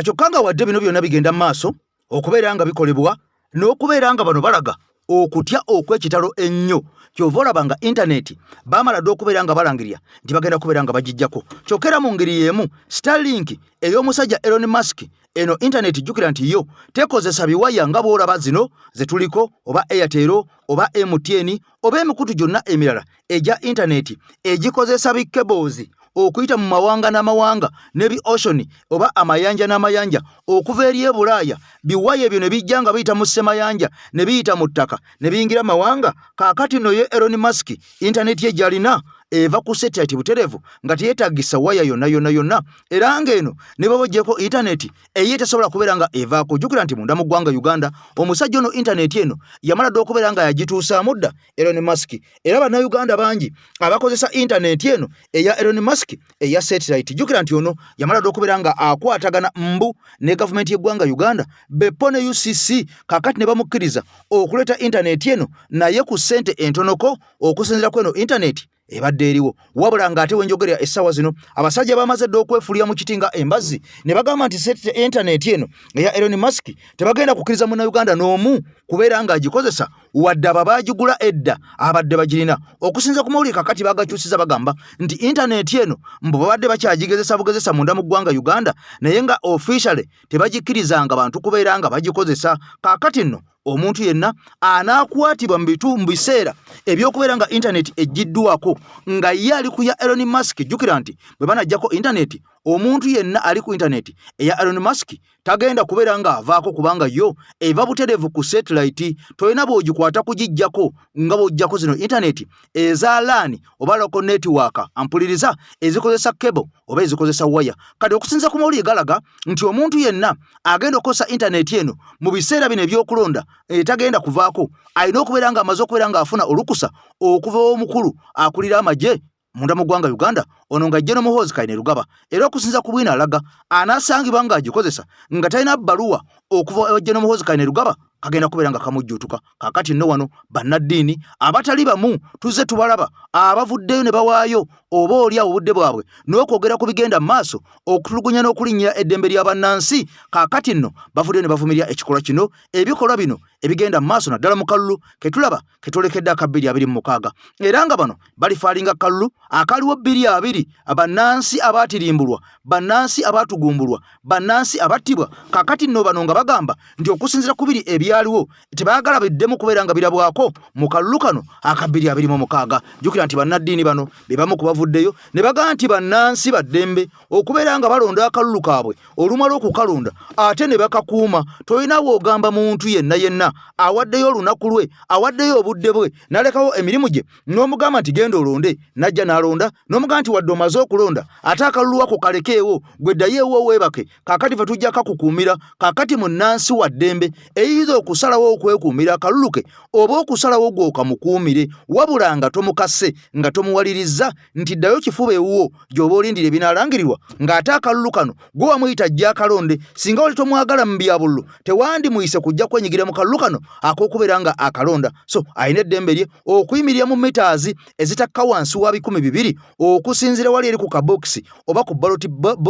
Kyokka nga wadde bino byonna bigenda mu maaso okubeera nga bikolebwa n'okubeera nga bano balaga okutya okw'ekitalo ennyo, kyova olaba nga intaneti baamala dda okubeera nga balangirira nti bagenda kubeera nga bagijjako. Kyokka era mu ngeri y'emu Starlink ey'omusajja Elon Musk, eno intaneti jjukira nti yo tekozesa biwaya nga bw'olaba zino ze tuliko oba Airtel oba MTN oba emikutu gyonna emirala egya intaneti egikozesa bi cables okuyita mu mawanga n'amawanga ne bi ocean oba amayanja n'amayanja okuva eri e Bulaaya. Biwaya ebyo ne bijja nga biyita mu ssemayanja ne biyita mu ttaka ne biyingira mawanga. Kaakati nno ye Elon Musk intaneti ye gy'alina eva ku satellite butereevu nga teyeetagisa waya yonna yonna yonna, era ng'eno ne bw'oba oggyeko intaneti eyo tesobola kubeera nga evaako. Jjukira nti munda mu ggwanga Uganda omusajja ono intaneti eno yamala dda okubeera nga yagituusaamu dda Elon Musk, era bannayuganda bangi abakozesa intaneti eno eya Elon Musk eya satellite. Jjukira nti ono yamala dda okubeera nga akwatagana mbu ne gavumenti y'eggwanga Uganda bepo ne UCC, kaakati ne bamukkiriza okuleeta intaneti eno naye ku ssente entonoko okusinziira ku eno intaneti ebadde eriwo. Wabula ng'ate wenjogerera essaawa zino abasajja bamaze dda okwefulira mu kiti nga embazzi ne bagamba nti intaneti eno eya Elon Musk tebagenda kukkiriza munnayuganda n'omu kubeera ng'agikozesa wadde abo abaagigula edda abadde bagirina. Okusinza ku mawulire kakati bagakyusiza bagamba nti intaneti eno mbu babadde bakyagigezesa bugezesa munda mu ggwanga Uganda, naye nga officially tebagikkirizanga bantu kubeera nga bagikozesa. Kaakati nno omuntu yenna anaakwatibwa mu biseera ebyokubeera nga intaneti eggiddwako nga ye ali ku ya Elon Musk. Jjukira nti bwe banaggyako intaneti, omuntu yenna ali ku intaneti eya Elon Musk tagenda kubeera ng'avaako, kubanga yo eva butereevu ku satellite. Tolina bw'ogikwata kugiggyako nga bw'oggyako zino intaneti eza LAN oba local network, ampuliriza, ezikozesa cable oba ezikozesa waya. Kati okusinza ku mawulire galaga nti omuntu yenna agenda okukozesa intaneti eno mu biseera bino ebyokulonda etagenda kuvaako alina okubeera ng'amaze okubeera ng'afuna olukusa okuva omukulu akulira amagye munda mu ggwanga Uganda, ono nga General Muhoozi Kainerugaba. Era okusinza ku bwino alaga anaasangibwa ng'agikozesa nga talina bbaluwa okuva ewa General Muhoozi Kainerugaba kagenda kubeera nga kamujjuutuka. Kaakati nno wano bannaddiini abatali bamu tuzze tubalaba abavuddeyo ne bawaayo oba oli awo obudde bwabwe n'okwogera ku bigenda mu maaso okutulugunya n'okulinnyira eddembe lya bannansi. Kaakati nno bavuddeyo ne bavumirira ekikolwa kino, ebikolwa bino ebigenda mu maaso naddala mu kalulu ke tulaba ketwolekedde aka 2026, era nga bano balifaalinga kalulu akaliwo 2020, bannansi abaatirimbulwa, bannansi abaatugumbulwa, bannansi abattibwa. Kakati nno bano nga bagamba nti okusinziira ku biri ebyaliwo tebaagala biddemu kubeera nga birabwako mu kalulu kano aka 2026. Jjukira nti bannaddiini bano be bamu ku bavuddeyo ne bagamba nti bannansi ba ddembe okubeera nga balonda akalulu kaabwe, olumala okukalonda ate ne bakakuuma. Tolina w'ogamba muntu yenna yenna awaddeyo olunaku lwe, awaddeyo obudde bwe, n'alekawo emirimu gye n'omugamba nti genda olonde, n'ajja n'alonda, n'omugamba nti wadde omaze okulonda ate akalulu ako kalekeewo, gwe ddayo ewuwo weebake, kaakati fe tujja kakukuumira. Kaakati munnansi wa ddembe eyinza okusalawo okwekuumira akalulu ke oba okusalawo gw'okamukuumire, wabula nga tomukase, nga tomuwalirizza nti ddayo kifuba ewuwo gy'oba olindira ebinaalangirirwa, ng'ate akalulu kano gwe wamuyita ajja akalonde. Singa wali tomwagala mu bya bululu tewandimuyise kujja kwenyigira mu kalulu kano ak'okubeera nga akalonda. So alina eddembe lye okuyimirira mu mitaazi ezitakka wansi wa 200 okusinziira wali eri ku kabokisi oba ku baloti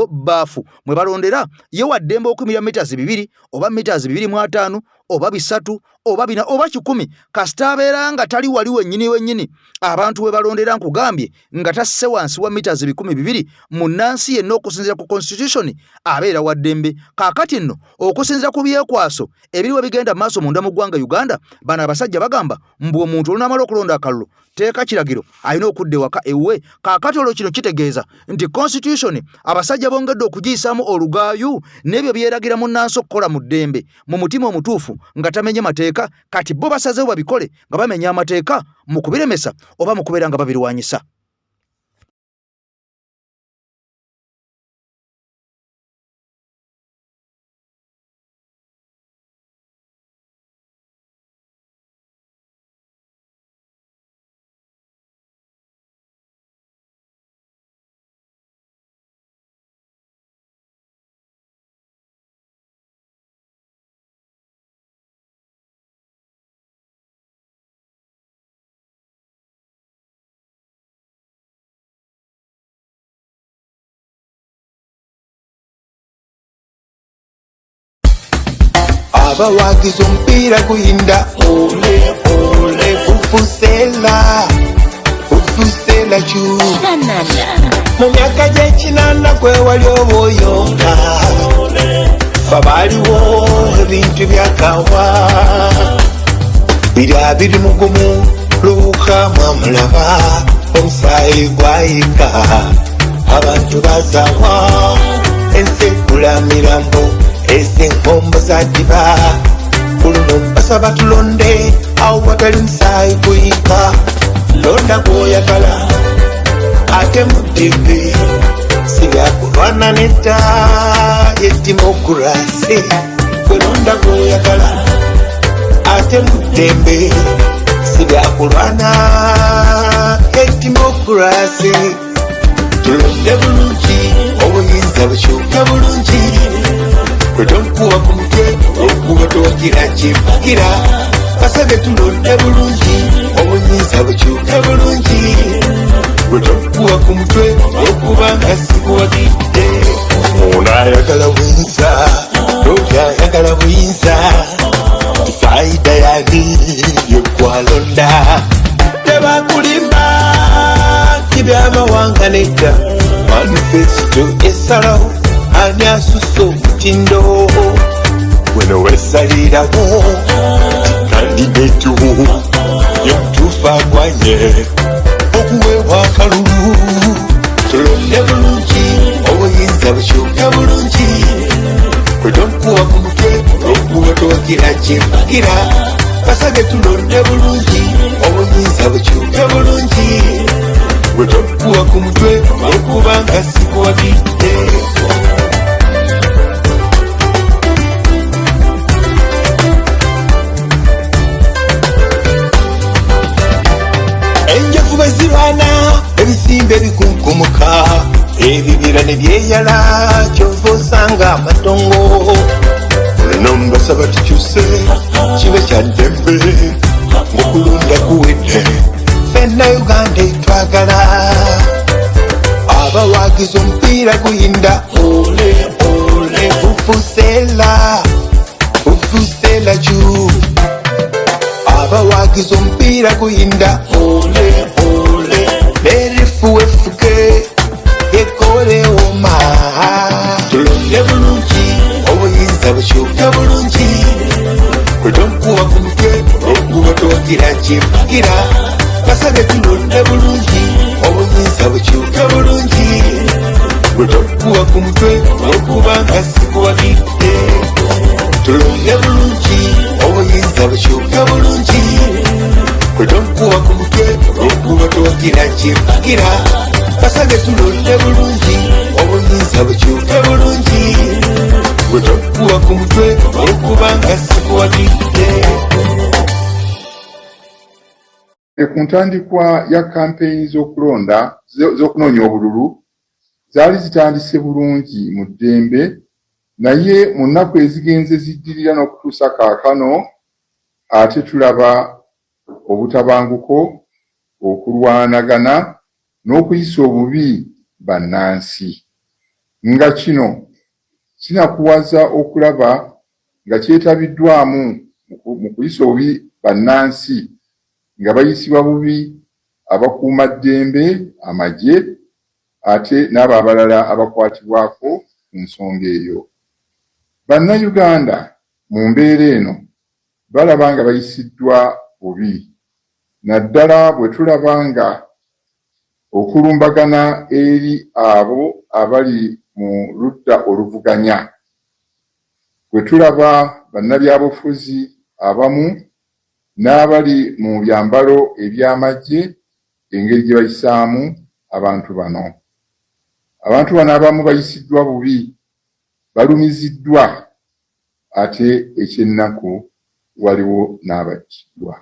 baafu mwe balondera. Ye wa ddembe okuyimirira mitaazi 2 oba mitaazi 250 oba 3 oba 4 oba 100, kasita abeera nga tali wali wennyini wennyini abantu we balondera. Nkugambye nga tasse wansi wa mita 200, munnansi yenna okusinziira ku constitution abeera wa ddembe. Kaakati nno okusinziira ku byekwaso ebiriwo bigenda maaso munda mu ggwanga Uganda, bano abasajja bagamba mbu omuntu olunaamala okulonda akalulu teeka kiragiro alina okudda ewaka ewuwe. Kaakati olwo kino kitegeeza nti constitution abasajja bongedde okugiyisaamu olugaayu n'ebyo byeragira munnansi okukola mu ddembe mu mutima omutuufu nga tamenye mateeka. Kati bo basazeewo babikole nga bamenya amateeka mu kubiremesa oba mu kubeera nga babirwanyisa.
Abawagizi omupiira guyinda, ole ole, vuvuzela vuvuzela ju mu myaka gy'ekinana gwe wali oba oyonka babaaliwo ebintu byakawa 2021 luuka mwamulaba omusaayi gwayika abantu bazawa ensi ekula mirambo ezi enkombo zadiba kuluno basaba tulonde awo watali musaayi guyika londa gwoyagala. Ate mu ddembe si byakulwana nedda, ye demokurasi, gwelonda gwoyagala. Ate mu ddembe si byakulwana, ye demokurasi. Tulonde bulungi, obuyinza bukyuke bulungi. Gwe tonkuba ku mutwe olwokuba towagira kyempagira. Basabye tulonde bulungi, obuyinza bukyuke bulungi. Gwe tonkuba ku mutwe olwokuba nga sikuwagidde. Ono ayagala buyinza, oli ayagala buyinza, tifayida yani yekwalonda. Tebakulimba nti byamawanga nedda, manifesto esalawo ani asusa omutindo. Weno wesalirawo kandidate wo ye mutuufu agwanye okuweebwa akalulu. Tulonde bulungi, obuyinza bukyuke bulungi. Gwe tonkuba ku mutwe olwokuba towagira kyempagira. Basabye tulonde bulungi, obuyinza bukyuke bulungi. Gwe tonkuba ku mutwe olwokuba nga sikuwagidde. Enjovu bwe zirwana, ebisimbe bikunkumuka, ebibira ne byeyala, kyova osanga amatongo. Luno mbasaba tukyuse kibe kya ddembe, ng'okulonda kuwedde, ffenna Uganda etwagala. Abawagizi omupiira guyinda, ole ole, vuvuzela vuvuzela ju. Abawagizi omupiira guyinda, ole ole, nerifuwefuke yekolewoma. Tulonde bulungi, obuyinza bukyuke bulungi. Gwe tonkuba ku mutwe olwokuba towagira kyempagira. Basabye tulonde bulungi, obuyinza bukyuke bulungi. Gwe tonkuba ku mutwe olwokuba nga sikuwagidde. Tulonde bulungi, obuyinza bukyuke bulungi. Gwe tonkuba ku mutwe olwokuba towagira kyempagira. Basabye tulonde bulungi, obuyinza bukyuke bulungi. Gwe tonkuba ku mutwe olwokuba nga sikuwagidde.
Ku ntandikwa ya kkampeyini z'okulonda z'okunoonya obululu zaali zitandise bulungi mu ddembe naye mu nnaku ezigenze ziddirira n'okutuusa kaakano ate tulaba obutabanguko, okulwanagana n'okuyisa obubi bannansi nga kino kinakuwaza okulaba nga kyetabiddwamu mu kuyisa obubi bannansi nga bayisibwa bubi abakuumaddembe, amagye ate n'abo abalala abakwatibwako ku nsonga eyo. Bannayuganda mu mbeera eno balaba nga bayisiddwa bubi naddala bwe tulaba nga okulumbagana eri abo abali mu ludda oluvuganya bwe tulaba bannabyabufuzi abamu n'abali mu byambalo eby'amagye engeri gye bayisaamu abantu bano. Abantu bano abamu bayisiddwa bubi, balumiziddwa ate eky'ennaku waliwo n'abattiddwa.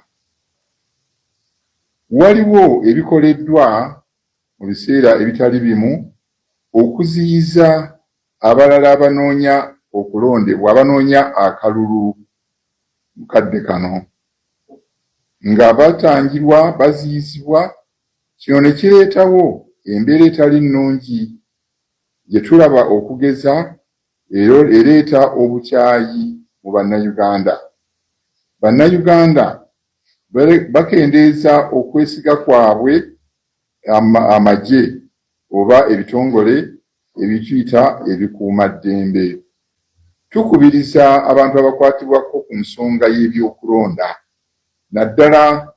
Waliwo ebikoleddwa mu biseera ebitali bimu okuziyiza abalala abanoonya okulondebwa abanoonya akalulu mu kadde kano nga batangirwa, baziyizibwa kino ne kireetawo embeera etali nnungi gye tulaba okugeza ereeta obukyayi mu Bannayuganda. Bannayuganda bakendeeza okwesiga kwabwe amagye oba ebitongole ebituyita ebikuumaddembe. Tukubiriza abantu abakwatibwako ku nsonga y'ebyokulonda naddala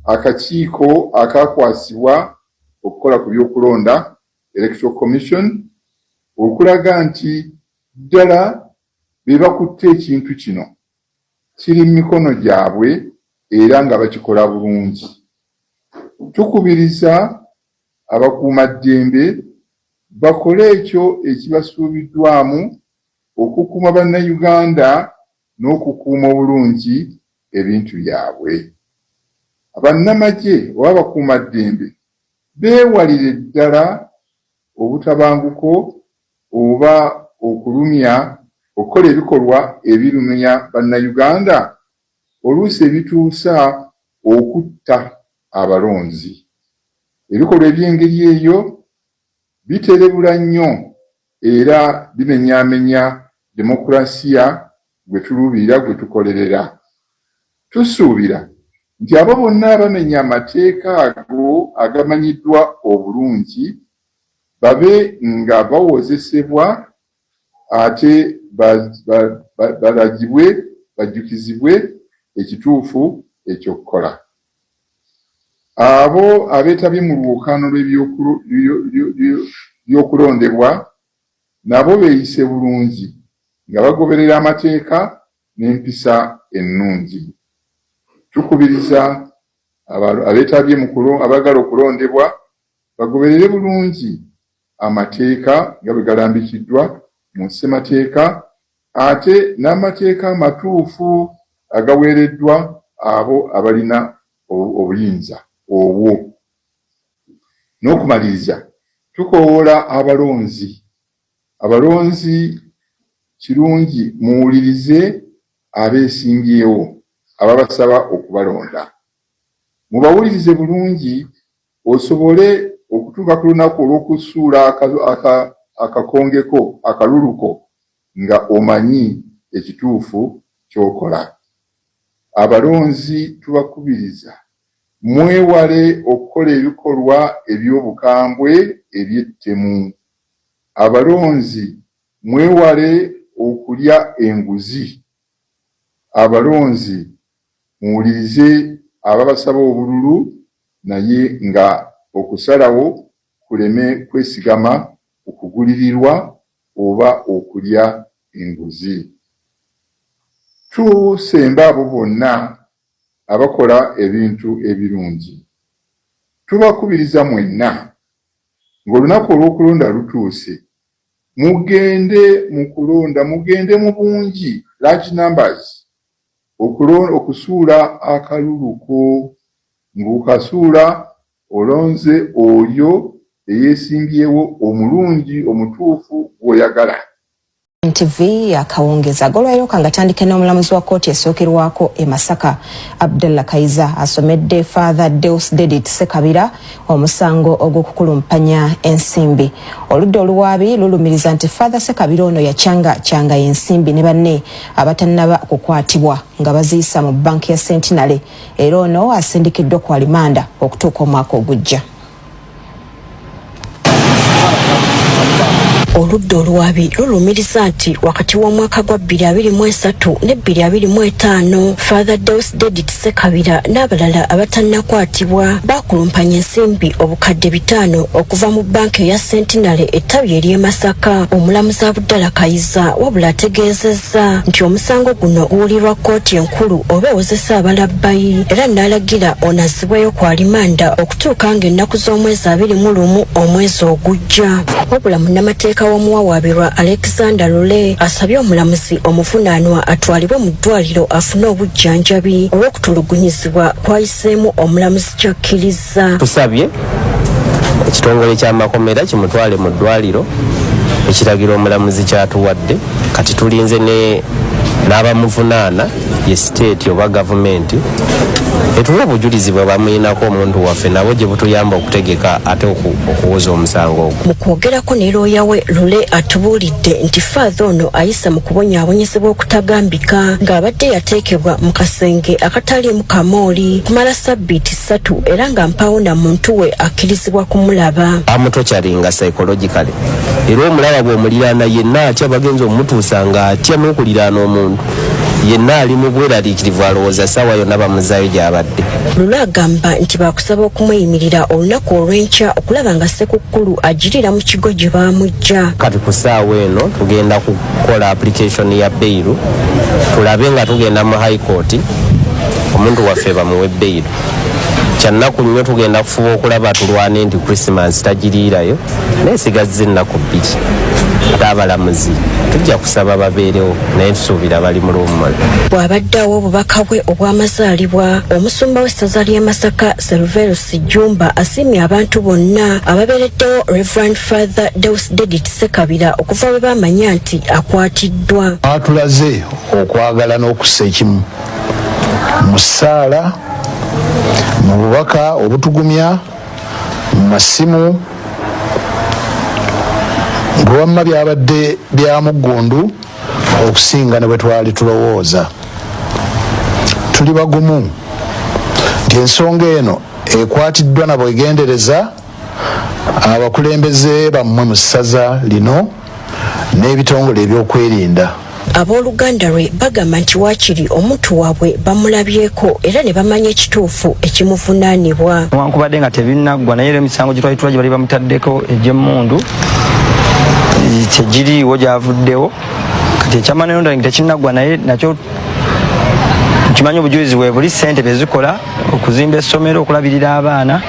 akakiiko akaakwasibwa okukola ku by'okulonda, Electoral Commission, okulaga nti ddala be bakutte ekintu kino kiri mu mikono gyabwe era nga bakikola bulungi. Tukubiriza. abakuumaddembe bakole ekyo ekibasuubiddwamu okukuuma Bannayuganda n'okukuuma obulungi ebintu byabwe. Bannamagye oba abakuumaddembe beewalire ddala obutabanguko oba okulumya okukola ebikolwa ebirumya Bannayuganda oluusi ebituusa okutta abalonzi. Ebikolwa eby'engeri eyo biterebula nnyo era bimenyaamenya demokulasiya gwe tuluubirira gwe tukolerera. Tusuubira nti abo bonna abamenya amateeka ago agamanyiddwa obulungi babe nga bawozesebwa ate balagibwe bajjukizibwe ekituufu eky'okukola. Abo abeetabye mu lwokaano lw'ebyokulondebwa nabo beeyise bulungi nga bagoberera amateeka n'empisa ennungi. Tukubiriza abeetabye mu abaagala okulondebwa bagoberere bulungi amateeka nga bwe galambikiddwa mu ssemateeka ate n'amateeka amatuufu agaweereddwa abo abalina obuyinza obwo. N'okumaliriza, tukoowoola abalonzi. Abalonzi kirungi muwulirize abeesimbyewo ababasaba okubalonda. Mubawulirize bulungi osobole okutuuka ku lunaku olw'okusuula akakonge ko, akalulu ko nga omanyi ekituufu ky'okola. Abalonzi tubakubiriza mwewale okukola ebikolwa eby'obukambwe eby'ettemu. Abalonzi mwewale okulya enguzi. Abalonzi muwulirize ababasaba obululu naye nga okusalawo kuleme kwesigama ku kugulirirwa oba okulya enguzi. Tusemba abo bonna abakola ebintu ebirungi. Tubakubiriza mwenna ng'olunaku olw'okulonda lutuuse, mugende mu kulonda, mugende mu bungi, large numbers, okusuula akalulu ko. Ng'okasuula olonze oyo eyeesimbyewo omulungi omutuufu gw'oyagala.
NTV akawungezi agolwaleero kangatandike n'omulamuzi wa kkooti esookerwako e Masaka Abdallah Kayiza asomedde Father Deus Dedit Sekabira omusango ogw'okukulumpanya ensimbi. Oludda oluwaabi lulumiriza nti Father Sekabira ono yakyanga kyanga ensimbi ne banne abatannaba kukwatibwa nga baziyisa mu bbanka ya Centenary era ono asindikiddwa ku alimanda okutuuka omwaka ogujja.
Oludda oluwaabi lulumiriza nti wakati w'omwaka gwa 2023 ne 2025 Father Deus Dedit Sekabira n'abalala abatannakwatibwa baakulumpanya ensimbi obukadde 500 okuva mu bbanka eya Centenary ettabi ery'e Masaka. Omulamuzi Abdallah Kayiza wabula ategeezezza nti omusango guno guwulirwa kkooti enkulu oba ewozesa abalabbayi era n'alagira ono azzibweyo ku alimanda okutuuka ng'ennaku z'omwezi 21 omwezi ogujja. Wabula munnamateeka w'omuwawaabirwa Alexander Lule asabye omulamuzi omuvunaanwa atwalibwe mu ddwaliro afune obujjanjabi olw'okutulugunyizibwa kwayiseemu omulamuzi ky'akkirizza.
Tusabye ekitongole ky'amakomera kimutwale mu ddwaliro, ekiragiro omulamuzi ky'atuwadde. Kati tulinze ne n'abamuvunaana ye siteeti oba gavumenti etuwa obujulizi bwe bamuyinako omuntu waffe nabo gye butuyamba okutegeka ate okuwoza omusango ogwo.
Mu kwogerako ne looya we Lule atubuulidde nti Faatha ono ayise mu kubonyaabonyezebwa okutagambika ng'abadde yateekebwa mu kasenge akataliimu kamooli kumala ssabbiiti ssatu era nga mpaawo na muntu we akkirizibwa kumulaba.
Amutokyaringa psychologically era omulaba bw'omuliraana yenna atya bagenza omutuusa ng'atya n'okuliraana omuntu yenna ali mu bweraliikirivu alowooza ssaawa yonna bamuzaayo gy'abadde.
Lule agamba nti baakusaba okumweyimirira olunaku olw'enkya okulaba nga Ssekukkulu agiriira mu kigo gye baamuggya.
Kati ku ssaawa eno tugenda kukola application ya bbeyiru tulabe nga tugenda mu High Court omuntu waffe bamuwe bbeyiru. Kyannaku nnyo, tugenda kufuba okulaba tulwane nti Christmas tagiriirayo, naye sigazza ennaku 2. Ate abalamuzi tujja kusaba babeerewo, naye tusuubira bali mu luwummula.
Bw'abadde awa obubaka bwe obw'amazaalibwa, omusumba w'essaza ly'e Masaka Serverus Jjumba asiimye abantu bonna ababeereddewo Reverend Father Deusdedit Ssekabira okuva bwe baamanya nti akwatiddwa.
Atulaze okwagala n'okussa ekimu mu ssaala, mu bubaka obutugumya, mu masimu, bwe wamma byabadde bya muggundu okusinga ne bwe twali tulowooza. Tuli bagumu nti ensonga eno ekwatiddwa na bwegendereza abakulembeze bammwe mu ssaza lino n'ebitongole ebyokwerinda.
Abooluganda lwe bagamba nti waakiri omuntu waabwe bamulabyeko era ne bamanya ekituufu ekimuvunaanibwa.
Newankubadde nga tebinnaggwa, naye era emisango gye twali tula gye bali bamutaddeko egy'emmundu tegiriiwo, gyavuddewo. Kati ekya money laundering tekinnaggwa, naye nakyo nkimanyi obujulizi bwe buli, ssente bezikola okuzimba essomero, okulabirira abaana,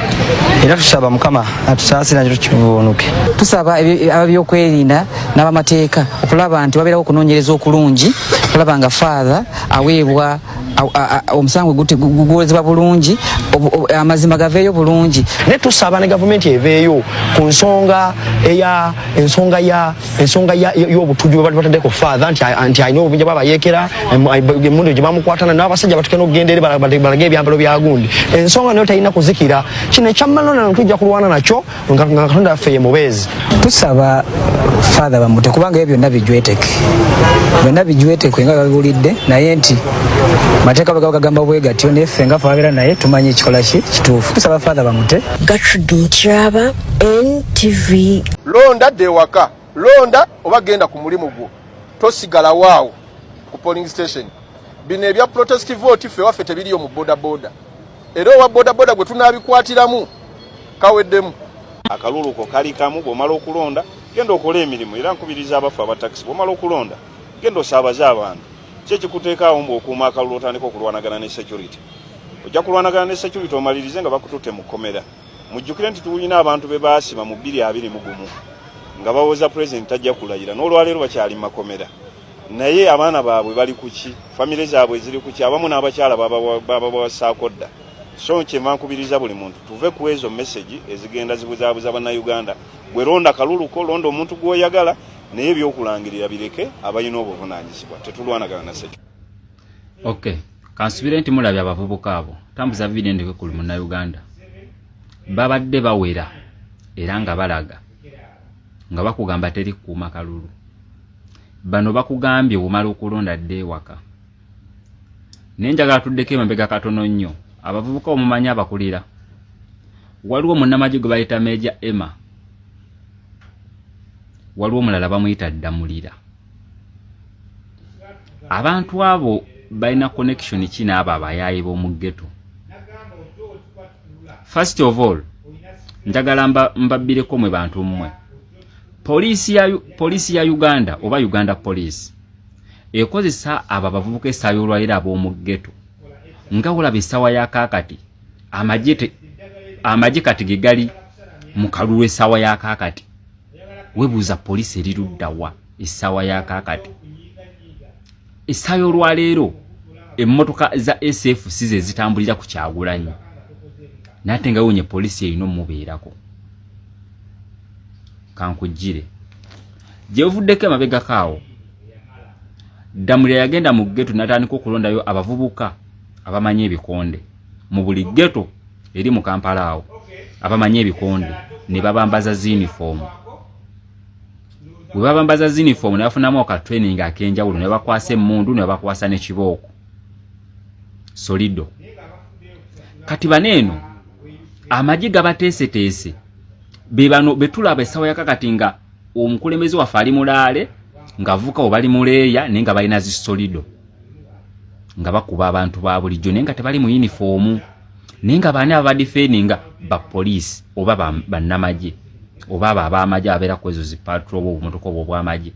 era tusaba Mukama atusaasira nakyo tukivuunuke.
Tusaba ababyokwerinda n'abamateeka okulaba nti wabeerawo okunoonyereza okulungi okulaba nga Father aweebwa omusango guwozebwa bulungi, amazima gaveeyo bulungi.
Naye tusaba ne gavumenti eveeyo ku nsonga eya ensonga ya ensonga y'obutujju bwe bali bataddeko Father nti alina obubinja bwabayeekera, emundu gye bamukwatana n'abasajja batuke n'okugenda eri balage ebyambalo bya gundi. Ensonga nayo talina kuzikira. Kino ekyamalonano tujja kulwana nakyo nga Katonda waffe ye mubeezi.
Tusaba Father bamute kubanga ebyo byonna bijweteke, byonna bijwetekwe nga babiwulidde, naye nti mateeka bwe gaba gagamba bwe gatyo, naye ffe nga ffe ababeera naye tumanyi ekikola ki kituufu. Tusaba Father bamute.
Gertrude Mutyaba, NTV.
Londa, dda ewaka, londa oba genda ku mulimu gwo, tosigalawo awo ku polling station. Bino ebya protest vote ffe waffe tebiriyo mu boda boda, era owa boda boda gwe tunaabikwatiramu kaweddemu.
Akalulu ko kali kamu. Bw'omala okulonda, genda okole emirimu. Era nkubiriza abaffe aba takisi, bw'omala okulonda, genda osaabaze abantu. Ki ekikuteekaawo mbu okuuma akalulu otandika okulwanagana ne security? Ojja kulwanagana ne security omalirize nga bakututte mu kkomera. Mujjukire nti tulina abantu be baasiba mu 2021 nga bawoza Pulezidenti tajja kulayira, n'olwaleero bakyali mu makomera. Naye abaana baabwe bali kuki? Famire zaabwe ziri kuki? Abamu n'abakyala babawasaako dda. So kyenva nkubiriza buli muntu, tuve ku ezo message ezigenda zibuzaabuza Bannayuganda. Gwe londa kaluluko, londa omuntu gw'oyagala, naye ebyokulangirira bireke abalina obuvunaanyizibwa. Tetulwanagana na security.
Okay, kansubire nti mulabye abavubuka abo. Tambuza video ndeke ku Munnayuganda. Babadde bawera era nga balaga nga bakugamba teri kukuuma kalulu. Bano bakugambye womala okulonda dda ewaka. Naye njagala tuddeko emabega katono nnyo. Abavubuka omumanyi abakulira, waliwo munnamagye gwe bayita Meja Emma, waliwo omulala bamuyita Ddamulira. Abantu abo balina connection ki n'abo abayaayi b'omu ghetto? First of all, njagala mbabbireko mwe bantu mmwe, poliisi ya Uganda oba Uganda Police ekozesa abo abavubuka essaawa y'olwaliro ab'omu ghetto. Nga olaba essaawa ya kaakati, amagye kati ge gali mu kalulu. Essaawa ya kaakati webuuza poliisi eri luddawa? Essaawa ya kaakati, essaawa y'olwaleero, emmotoka za SFC ze zitambulira ku Kyagulanyi, nate nga wonye poliisi erina omubeerako. Kankujjire gyebuvuddeko emabegako awo, Ddamulira yagenda mu ghetto n'atandika okulondayo abavubuka abamanyi ebikonde mu buli ghetto eri mu Kampala awo, abamanyi ebikonde ne babambaza zuniform. Bwe babambaza zuniform ne bafunamu aka training ak'enjawulo, ne bakwasa emmundu, ne babakwasa ne kibooko solido. Kati bano eno amagye gabateeseteese, be bano betulaba essaawa yakakati nga omukulembeze waffe ali mulaale, ng'avuka we bali muleeya, naye nga balina zi solido nga bakuba abantu ba bulijjo, naye nga tebali mu yunifoomu. Naye nga baani ababadifendinga? Ba poliisi oba bannamagye oba abo ab'amagye ababeera ku ezo zi patrol oba obumotoka obwo obw'amagye.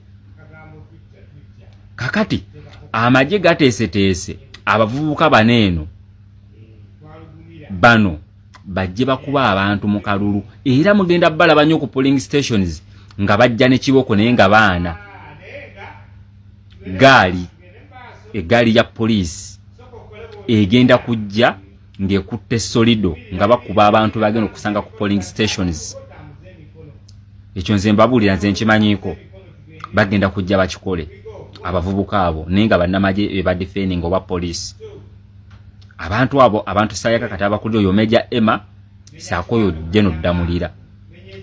Kakati amagye gateeseteese abavubuka bano eno bano. Bajje bakuba abantu mu kalulu, era mugenda balaba nnyo ku polling stations nga bajja ne kiboko, naye nga baana gaali, eggaali ya poliisi egenda kujja ng'ekutte solido nga bakuba abantu bagenda okusanga ku polling stations. Ekyo nze mbabuulira, nze nkimanyiiko. Bagenda kujja bakikole abavubuka abo, naye nga bannamagye bebadefending oba poliisi. Abantu abo, abantu sayaka kati abakulira oyo Major Emma saako oyo General Ddamulira,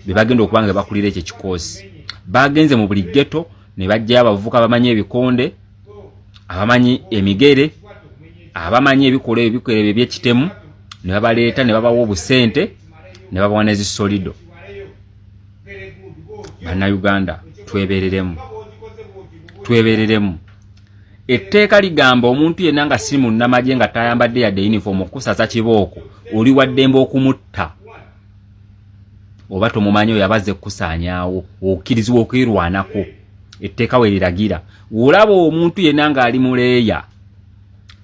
be bagenda okuba nga bakulira ekyo ekikoosi. Bagenze mu buli ghetto ne bajjayo abavubuka abamanyi ebikonde, abamanyi emigere, abamanyi ebikolwa ebyo, ebikolwa ebyo ebyekitemu, ne babaleeta ne babawa obusente ne babawa ne zisolido. Bannayuganda, twebereremu, twebereremu. Etteeka ligamba omuntu yenna nga si munnamagye, nga tayambadde yadde uniform, okusaza kibooko, oli waddembe okumutta. Oba tomumanyi, oyo abazze kukusaanyaawo, okkirizibwa okwerwanako. Etteeka we liragira. Olaba omuntu yenna ng'ali muleeya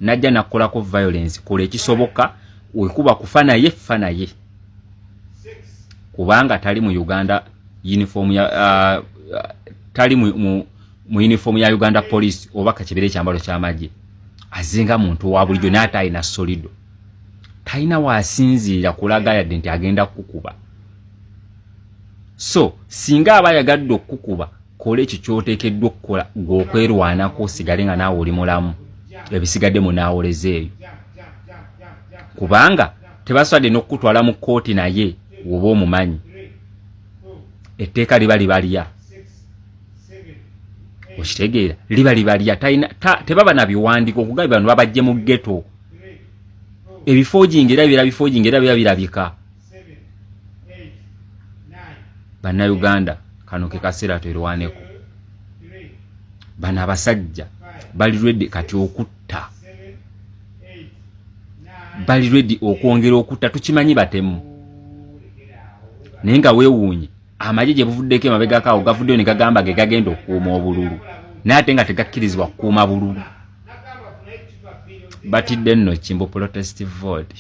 najja nakkolako violence, kola ekisoboka, wekuba kufa naye fa naye, kubanga tali mu Uganda uniform ya tali mu uniform ya Uganda Police oba kakibere ekyambalo ky'amagye. Azinga muntu wa bulijjo, naye ate alina solido, talina waasinziira kulaga yadde nti agenda kukuba. So singa aba ayagadde okukuba, kola ekyo kyoteekeddwa okukola gweokwerwanako, osigale nga naawe oli mulamu, ebisigadde munaawoleza eyo, kubanga tebaswadde n'okukutwala mu kkooti. Naye woba omumanyi, etteeka liba libalya, okitegeera? Liba libalya. Tebaba na biwandiiko okugambye bano babajje mu ghetto. Ebifojinga era bibeera bifojinga, era biba birabika. Bannayuganda, kano ke kaseera twerwaneko. Bano abasajja bali ready kati okutta, bali ready okwongera okutta. Tukimanyi batemu, naye nga weewuunye amagye gye buvuddeko emabegako awo gavuddeyo ne gagamba ge gagenda okukuuma obululu, naye ate nga tegakkirizibwa kukuuma bululu. Batidde nno kimbo protest vote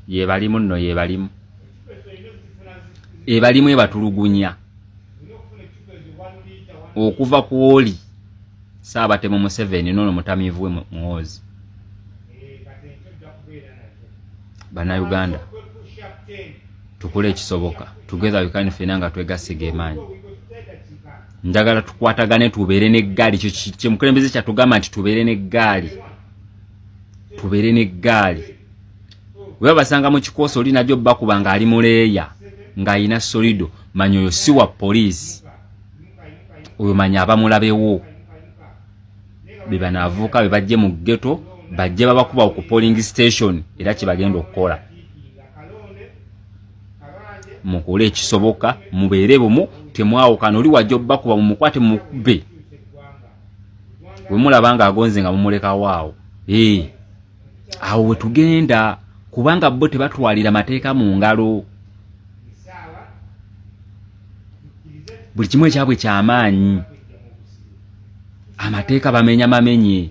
yebalimu nno, yebalimu, ebalimu ebatulugunya okuva ku oli Saabatemu Museveni noono mutamiivu we Muhoozi. Bannayuganda, tukole ekisoboka. Together we can. Fena nga twegasse gemaanyi, njagala tukwatagane, tubeere n'eggaali. Kyemukulembeze kyatugamba nti tubeere n'eggaali, tubeere n'eggaali. Weba basanga mu kikoosi oli najjo bakuba ng'ali muleeya ng'ayina solido, manya oyo si wa poliisi, oyo manya abamulabewo be banaavuuka be bajje mu ghetto, bajje babakuba ku polling station. Era kyebagenda okukola, mukole ekisoboka, mubeere bumu, temwawukana. Oli wajja obbakuba, mumukwate, mumukube. Bwe mulaba nga agonze nga mumulekawo awo, ee, awo we tugenda, kubanga bo tebatwalira mateeka mu ngalo. Buli kimu ekyabwe kyamaanyi, amateeka bamenya mamenye.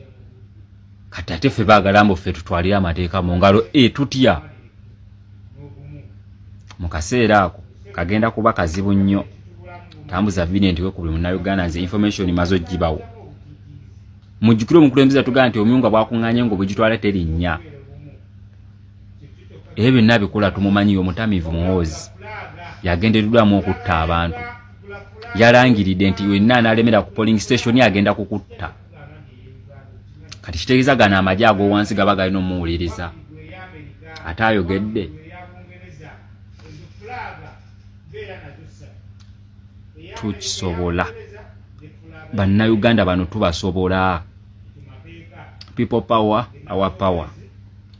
Kati ate ffe baagala mbu ffe tutwalire amateeka mu ngalo. E, tutya? Mu kaseera ako kagenda kuba kazibu nnyo. Tambuza video nti wekubuli Munnayuganda, nze information maze ogibawo. Mujjukire omukulembeze atugamba nti omuyunga bwakuŋŋaanye nga obugitwala terinnya. Ebyo byonna abikola tumumanyi. Omutamiivu Muhoozi yagendereddwamu okutta abantu. Yalangiridde nti wenna anaalemera ku polling station agenda kukutta. Kati kitegeeza gano amagye ag'owansi gaba galina omuwuliriza ate ayogedde. Tukisobola, Bannayuganda, bano tubasobola. People power, our power.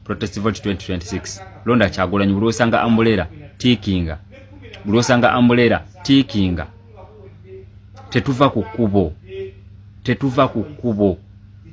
Protest vote 2026, londa Kyagulanyi. Buli osanga umbrella tiikinga, buli osanga umbrella tiikinga. Tetuva ku kkubo, tetuva ku kkubo.